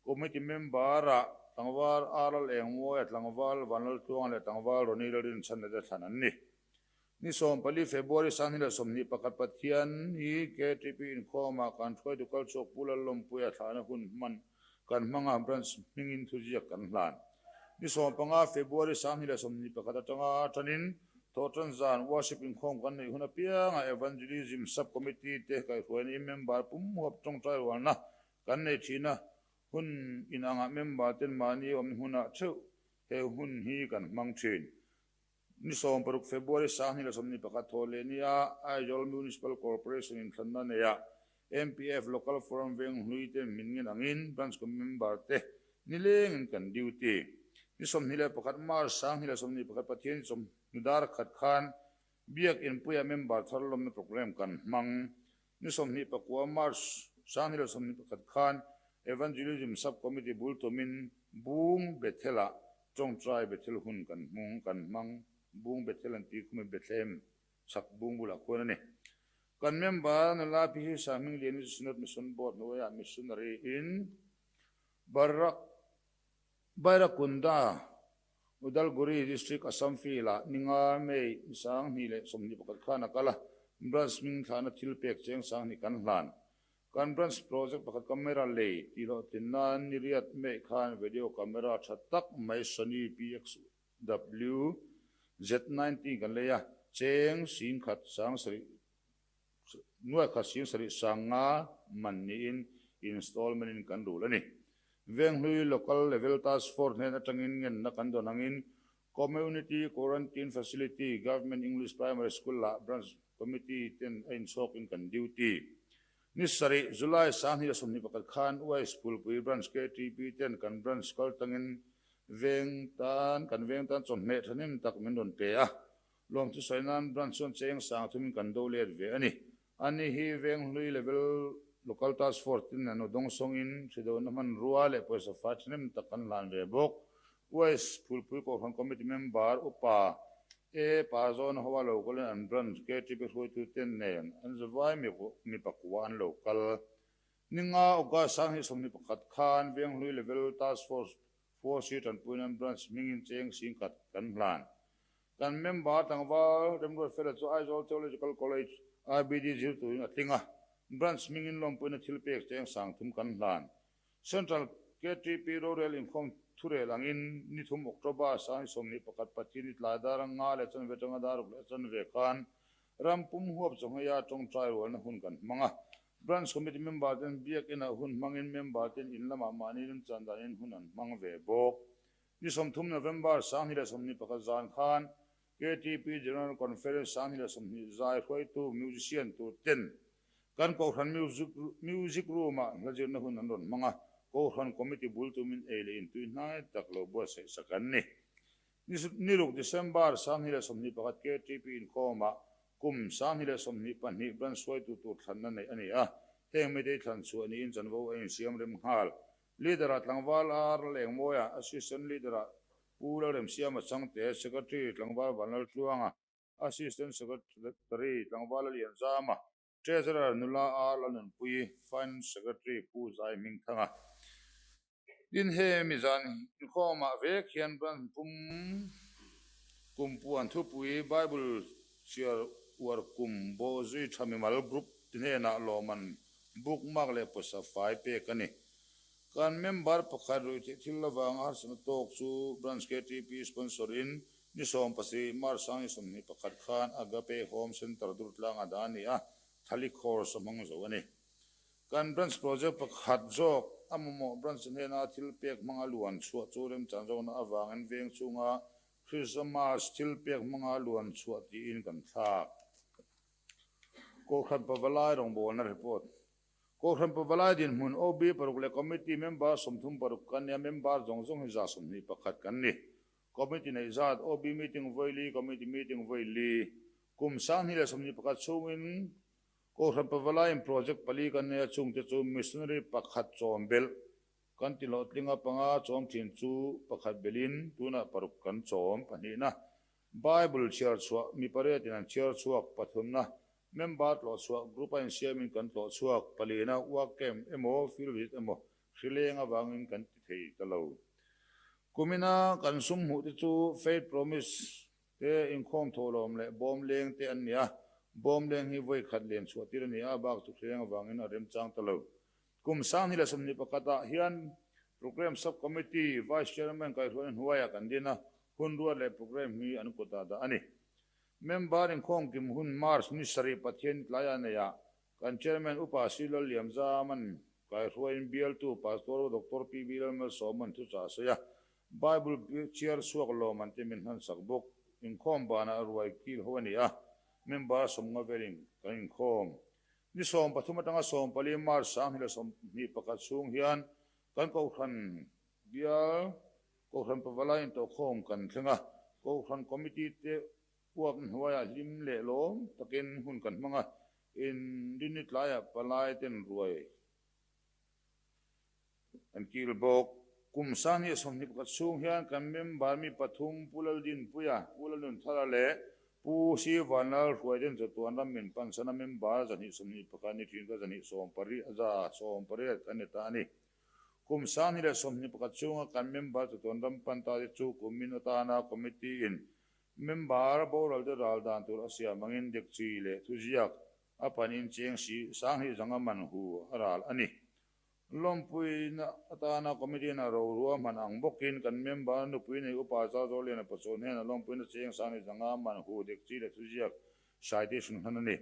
Committee Member-ah Tlangval Aral Engmawia, Tlangval Vanlaltluanga leh Tlangval Ronnie Lalrinchhana te thlan an ni. Ni 14 February 2021 Pathian hi KTP inkhawmah kan hruaitu kalchhuak Pu Lallawmpuia thlahna hun hman kan hmanga branch hmingin thuziak kan hlan. Ni 15 February 2021 atanga tanin Thawhtan zan worship inkhawm kan neih hun apianga Evangelism Sub Committee te kaihhruaina in member pum huap tawngtai rualna kan nei thin a, hun inangah member ten mahni awm hunah theuh he hun hi kan hmang thin. Ni 16 February 2021 thaw leh nia Aizawl Municipal Corporation inthlanna neia MPF Local Forum Venghlui te min ngen angin Branch Committee member te nilengin kan duty. Ni 21 March 2021 Pathian chawmhnu dar khat khan Biak Inpuia member thar lawmna program kan hmang. Ni 29 March 2021 khan Evangelism Sub Committee bul tumin Bung Bethel-ah Tawngtai Bethel hun kan hmung kan hmang. Bung Bethel an tih khum i Bethlehem chhak bung bulah khuan a ni. Kan member nula Pi Hi Sanghmingliani chu Synod Mission Board hnuaiah missionary in Barak Bairakunda, Udalguri District, Assam Field-ah ni nga May ni 2021 khan a kal a, branch hming thlahna thil pek cheng 2000 kan hlan. Kan branch project pakhat camera lei tih hlawh tin nan ni riat May khan video camera tha tak mai Sony PXW Z90 kan lei a, cheng 10,000 sarih nuai khat 70 500 man niin installment in kan rul a ni. Venghlui Local Level Task Force hnen atangin ngenna kan dawn angin Community Quarantine Facility Government English Primary School ah Branch Committee ten a inchhawkin kan duty. Ni sarih July 2021 khan Uais Phulpui Branch KTP ten kan branch kal tangin veng tan kan veng tan chawhmeh thahnem tak min rawn pe a. Lawm chu sawi nan branch chuan cheng 3000 in kan do let ve a ni. Ani hi Venghlui level Local Task Force tin an udawng sawngin hridona hmanrua leh pawisa fai thahnem tak kan hlan ve bawk. Uais Phulpui Kohhran Committee member upa E Pa Zawn hoa lo kalin an branch KTP hruaitu ten nen an zavai mi pakua an lo kal. Ninga August 2021 khan Venghlui level Task Force Force hi tanpuina an branch hmingin cheng 10,000 kan hlan. Kan member tlangval Remruatfela chu Aizawl Theological College IBD zir turin a tling a, branch hmingin lawmpuina thil pek cheng 3000 kan hlan. Central KTP rorel inkhawm thurel angin ni thum October 2021 Pathian i tlai dar anga leh chanve tanga dar ruk leh chanve khan. Ram pum huap chawhngheia tawngtai rualna hun kan hmang a. Branch Committee member ten biak inah hun hmangin member ten in lamah mahni remchan danin hun an hmang ve bawk. Ni 30 November 2021 zan khan KTP General Conference 2020 zai hruaitu musician tur ten kan Kohhran Music Room-ah hla zirna hun an rawn hmang a, Kohhran Committee bul tumin ei leh intui hnai tak lo buatsaih sak an ni. Ni ruk December 2021 KTP inkhawmah kum 2022 branch hruaitu tur thlanna neih a ni a, heng mite hi thlan chhuah niin chanvo a insiam rem nghal. Leader-ah tlangval Ar Lengmawia, Assistant Leader-ah Pu Lalremsiama Changte, Secretary tlangval Vanlaltluanga, Assistant Secretary tlangval Lalianzama, Treasurer nula Ar Lalnunpuii, Finance Secretary Pu Zai Hmingthanga. Tin, he mi zan inkhawmah vek hian Branch pum kum puan thupui Bible chhiar uar kum bawhzui tha mimal group ti hnenah lawmman bookmark leh pawisa fai pek a ni. Kan member pakhat ruihtheih thil avanga harsatna tawk chu Branch KTP sponsor in ni 17 March 2021 khan Agape Home Centre Durtlang a dah a ni a, Thali course a hmang zo a ni. Kan Branch project pakhat zawk a mamawh Branch hnena thil pek hmanga luan chhuah chu remchan zawkna avangin veng chhunga Christmas thil pek hmanga luan chhuah tiin kan thlak. Kohhran Pavalai rawngbawlna report. Kohhran Pavalai dinhmun OB paruk leh Committee member 36 kan nia, member zawng zawng hi 121 kan ni. Committee neih zat OB meeting vawi li, Committee meeting vawi li. Kum 2021 chhungin Kohhran Pavalaiin project pali kan nei a, chungte chu missionary pakhat chawm belh kan ti hlawhtling a, panga chawm thin chu pakhat belhin tunah paruk kan chawm pahnihna, Bible chhiar chhuah mi pariatin an chhiar chhuak pathumna, member tlawh chhuah group a insiamin kan tlawh chhuak palina, work camp emaw field visit emaw hrileng avangin kan ti thei ta lo. Kumina kan sum hmuh te chu Faith Promise Te inkhawm thawhlawm leh bawm leng te an ni a, bawm leng hi vawi khat len chhuah tir a ni a, bak chu thleng avangin a remchang ta lo. Kum 2021 ah hian Programme Sub Committee Vice Chairman kaihhruaina hnuaiah kan din a, hun ruat leh programme hi an kutah dah a ni. Member inkhawm kim hun March ni sarih Pathian tlaiah neih ah Kan Chairman Upa Sri Lalliam Zaman kaihruaiin bialtu Pastor Doctor PB Lalmalsawman thuchah a sawi a, Bible chhiar chhuak lawm an ti min hmansak bawk. Inkhawm banah ruai kil ho a ni a, member sawmnga velin kan inkhawm. Ni 13 atanga 14 March 2021 chhung hian kan Kohhran bial Kohhran Pavalai intawhkhawm kan thleng a, Kohhran Committee te Uap hnuaiah hlim leh lawm takin hun kan hmang a, inrinni tlaiah palai ten ruai an kil bawk. Kum 2021 chhung hian kan member mi pathum Pu Laldinpuia, Pu Lalnunthara leh Pu Sivanlal Hruaiten chatuan ram min pansana member 221 ni thin kha 280 kan ni ta a ni. Kum 2021 chhunga kan member chatuan ram pan ta te chu kumin atana committee in Member boral te ral dan tur a siam angin dekchi leh thuziak a panin cheng si 2005 man hu a ral a ni. Lawmpuina atana committee in a rorua hman ang bawkin kan member nupui nei upa Zalzawliana Pachuan hian a lawmpuina cheng 2005 man hu dekchi leh thuziak citation hman a ni.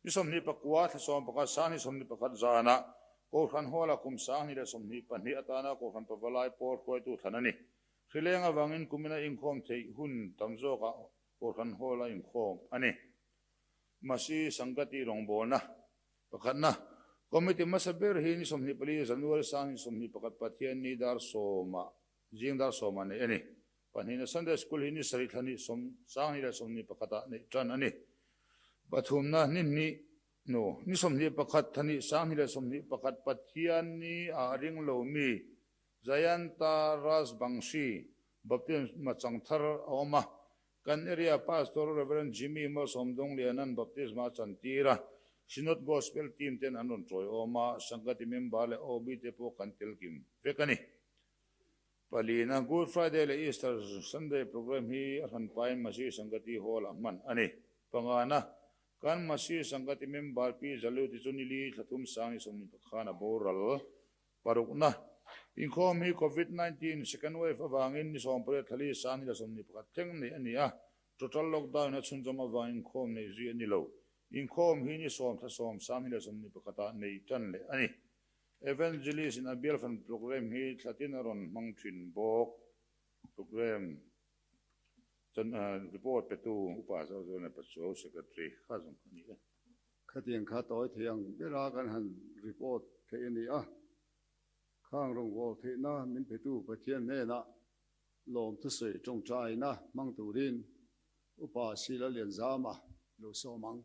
Ni 29 thla 11 2021 zanah Kohhran Hall-ah kum 2022 atana Kohhran Pavalai pawl hruaitu thlan a ni. Hrileng avangin kumina inkhawm theih hun tam zawkah Kohhran Hall a inkhawm a ni. Masi Sangati rawngbawlna pakhatna Committee hmasa ber hi ni 24 January 2021 Pathian ni dar sawmah zing dar sawmah neih a ni. Pahnihna Sunday School hi ni sarih thla ni sawm 2021 ah neih tan a ni. Pathumna ni hnih nu ni 21 thla ni 2021 Pathian ni ah ring lomi Jayanta Rajbangshi baptisma chang thar a awm a, kan area Pastor Rev. Jimmy Malsawmdawngliana'n baptisma a chantir a, Synod Gospel Team ten an rawn tawi awm a, Sangati member leh OB te pawh kan tel kim vek a ni. Palina, Good Friday leh Easter Sunday program hi a hran pain Masi Sangati Hall ah hman a ni. Pangana, kan Masi Sangati member Pi Zaluti chu nili thla thum 2021 khan a boral. Parukna, inkhawm hi Covid 19 second wave avangin ni 18 thla li 2021 thleng neih a ni a. Total lockdown a chhunzawm avangin inkhawm neih zui a ni lo. Inkhawm hi ni sawm thla sawm sang hi leh 21 ah nei tan leh a ni. Evangelist in a bial fan programme hi thlatin a rawn hmang thin bawk. Programme chan report petu Upa Zauzuan leh Pachuau Secretary kha zawng kha a ni e. Khatiang kha tawi thei ang bera kan han report theih a ni a. Khang rawngawl theihna min petu Pathian hnenah lawm thusawi tawngtaina hmang turin Upa Sila Lianzama lo sawm ang.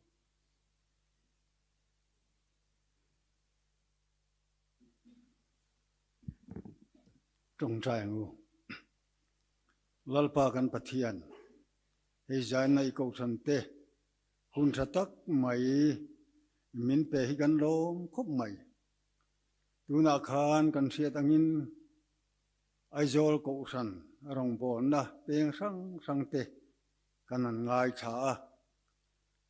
Tawngtai ang u. Lalpa kan Pathian, hei zaina i kohhran te hun tha tak mai min pe hi kan lawm khawp mai. Tunah khan kan hriat angin Aizawl Kohhran rawngbawlna peng hrang hrang te kan han ngaithla a,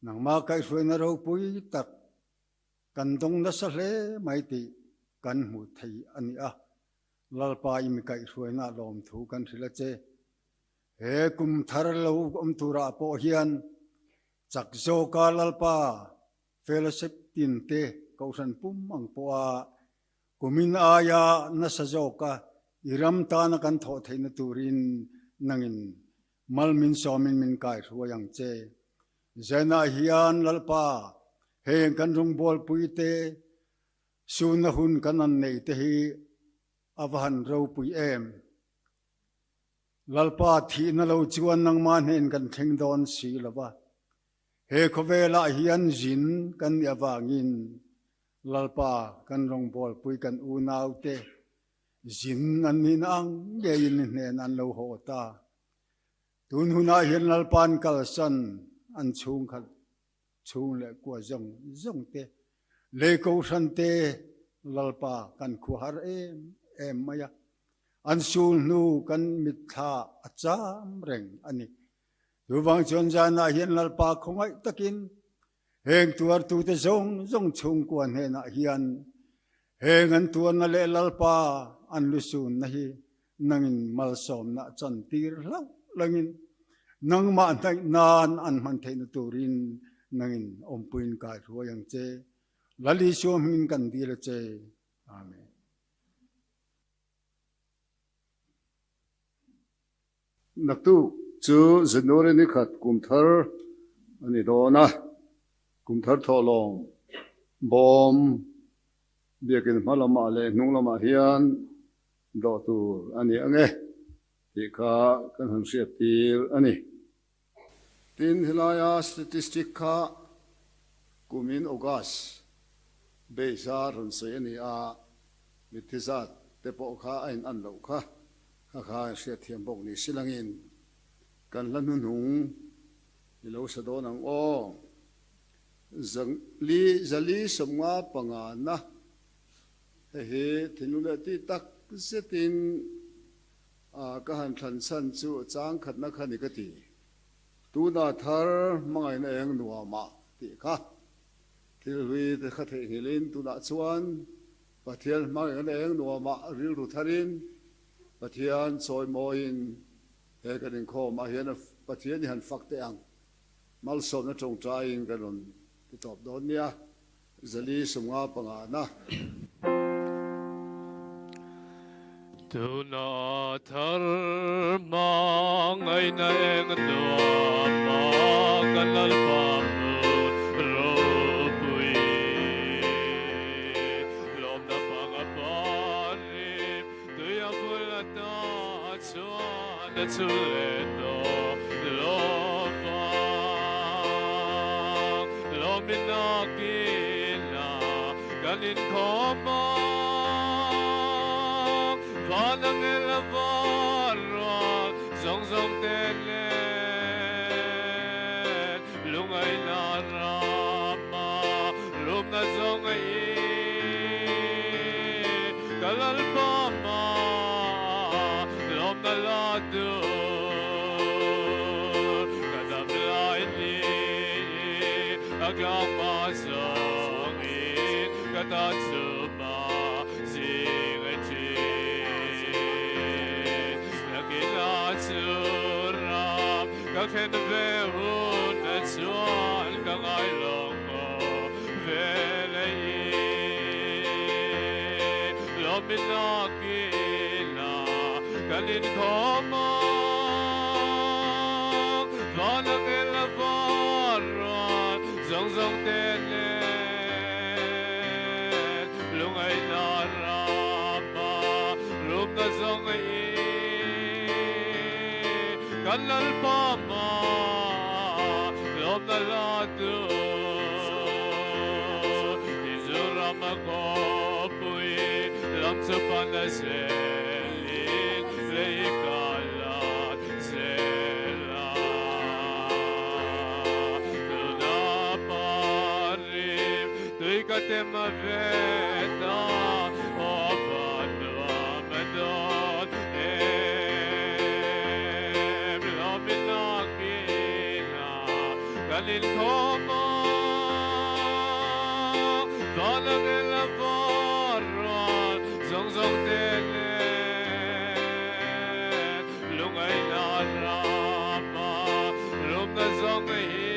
nangmah kaihhruaina ropui tak kan dawng nasa hle mai tih kan hmu thei a ni a, Lalpa i mi kaihhruaina lawmthu kan hrilh a che. He kum thar lo awm turah pawh hian chak zawka Lalpa fellowship tin te Kohhran pum ang pawha Kumin aia nasa zawka i ram tana kan thawh theihna turin nangin mal min sawmin min kaihruai ang che. Zenah hian Lalpa, heng kan rawngbawlpuite sunna hun kan an nei te hi a va han ropui em. Lalpa thihna lo chuan nangmah hnen kan thleng dawn si lo va, he khawvelah hian zin kan nih avangin Lalpa kan rawngbawlpui kan unaute zin an nihna ang ngeiin i hnen an lo haw ta. Tun hunah hian Lalpa'n kalsan an chhungkhat chhung leh kua zawng zawng te, lei kohhran te Lalpa kan khuahar em em mai a, an sul hnu kan mitthla a cham reng a ni. Chuvang chuan zanah hian Lalpa khawngaih takin Heng tuartute zawng zawng chhungkua hnenah hian heng an tuarna leh Lalpa an lusunna hi nangin malsawmna chantir hlauh langin nangmah hnaih nan an hman theihna turin nangin awmpuiin kaihruai ang che. Lal Isua hmingin kan dil a che. Amen. Naktuk chu January ni khat kum thar a ni dawn a, kum thar thawhlawm bawm biakin hma lamah leh hnung lamah hian dawh tur a ni ang e tih kha kan han hriat tir a ni. Tin, helaia statistic kha kumin August base a rawn sawi a ni a, mitthi zat te pawh kha a in an loh kha. Kha kha hriatthiam bawk ni silangin kan hla hnuhnung i lo sa dawn ang aw. Zali zali sawmnga pangana hei hi thinlung leh ti tak zetin ka han thlan chhan chu chang khatna kha ni ka ti. Tuna thar hmangaihna eng nuamah tih kha thil hlui te kha theihnghilhin tunah chuan Pathian hmangaihna eng nuamah rilru tharin Pathian chawimawiin he kan inkhawmah hian Pathian i han fak teh ang. Malsawmna tawngtaiin kan rawn ti tawp dawn nia. Zali 55 na. Tuna thar hmangaihna eng nuama kan Lalpa hmun ropui. Lawmna panga parim tuia vul ata chuan a chul leh tawh lovang. Lawmin a kila kan inkhawm ang, van angel a var rual zawng zawng te nen. Lungaina rama rumna zawng a i ka Lalpa hma lawmna la tur ka dam lai ni a tlang hma zawngin ka ta chu ma zing a thin. Nakin a chu ram. Ka thlen ve hun chuan ka ngai lawng aw ve lei lawmin nakin ah kan inkhawm ang van angel a var rual zawng zawng te nen lungaihna rama rumna zawng i Kan Lalpa hma lawmna la tu Mizoram a khawpui lam chu pan a zelin lei ka lat zel a. Tuna parim tui ka tem a ve ta aw van nuam a dawn em lawmin nakinah kan inkhawm ang van angel a var rual zawng zawng te nen lungaihna rama rumna zawng hi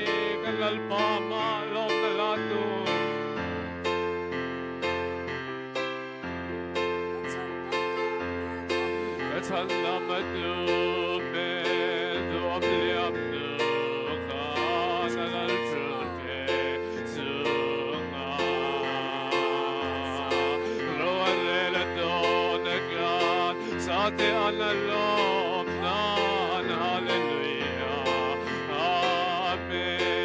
kan Lalpa mah lawmna la tur. Ka chhan lam a tu hmel duam liam nu khan a lal thul te chunga ro a rel a dawn a tlan sa te an a lawm nan Hallelujah Amen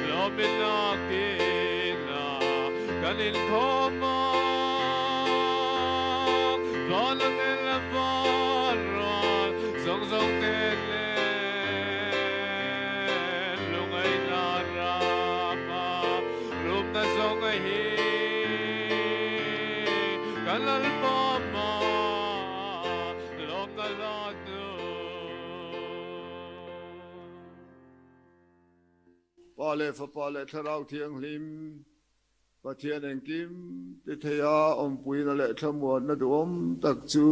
Lawmin nakin Kan inkhawm ang van angel a var rual zawng zawng te nen lungaihna rama rumna zawng a hi kan Lalpa hma lawmna la tu. Pa leh Fapa leh Thlarau Thianghlim, Pathian engkim ti theia awmpuina leh thlamuanna duhawm tak chu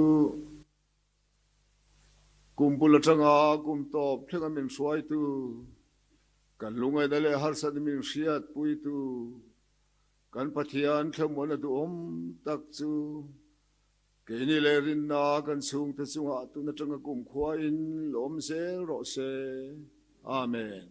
kum bul atanga kum tawp thlenga min hruaitu, kan lungaihna leh harsatna min hriatpuitu, kan Pathian thlamuanna duhawm tak chu keini leh rinna kan chhungte chungah tun atanga kumkhuain lawm zel rawh se. Amen.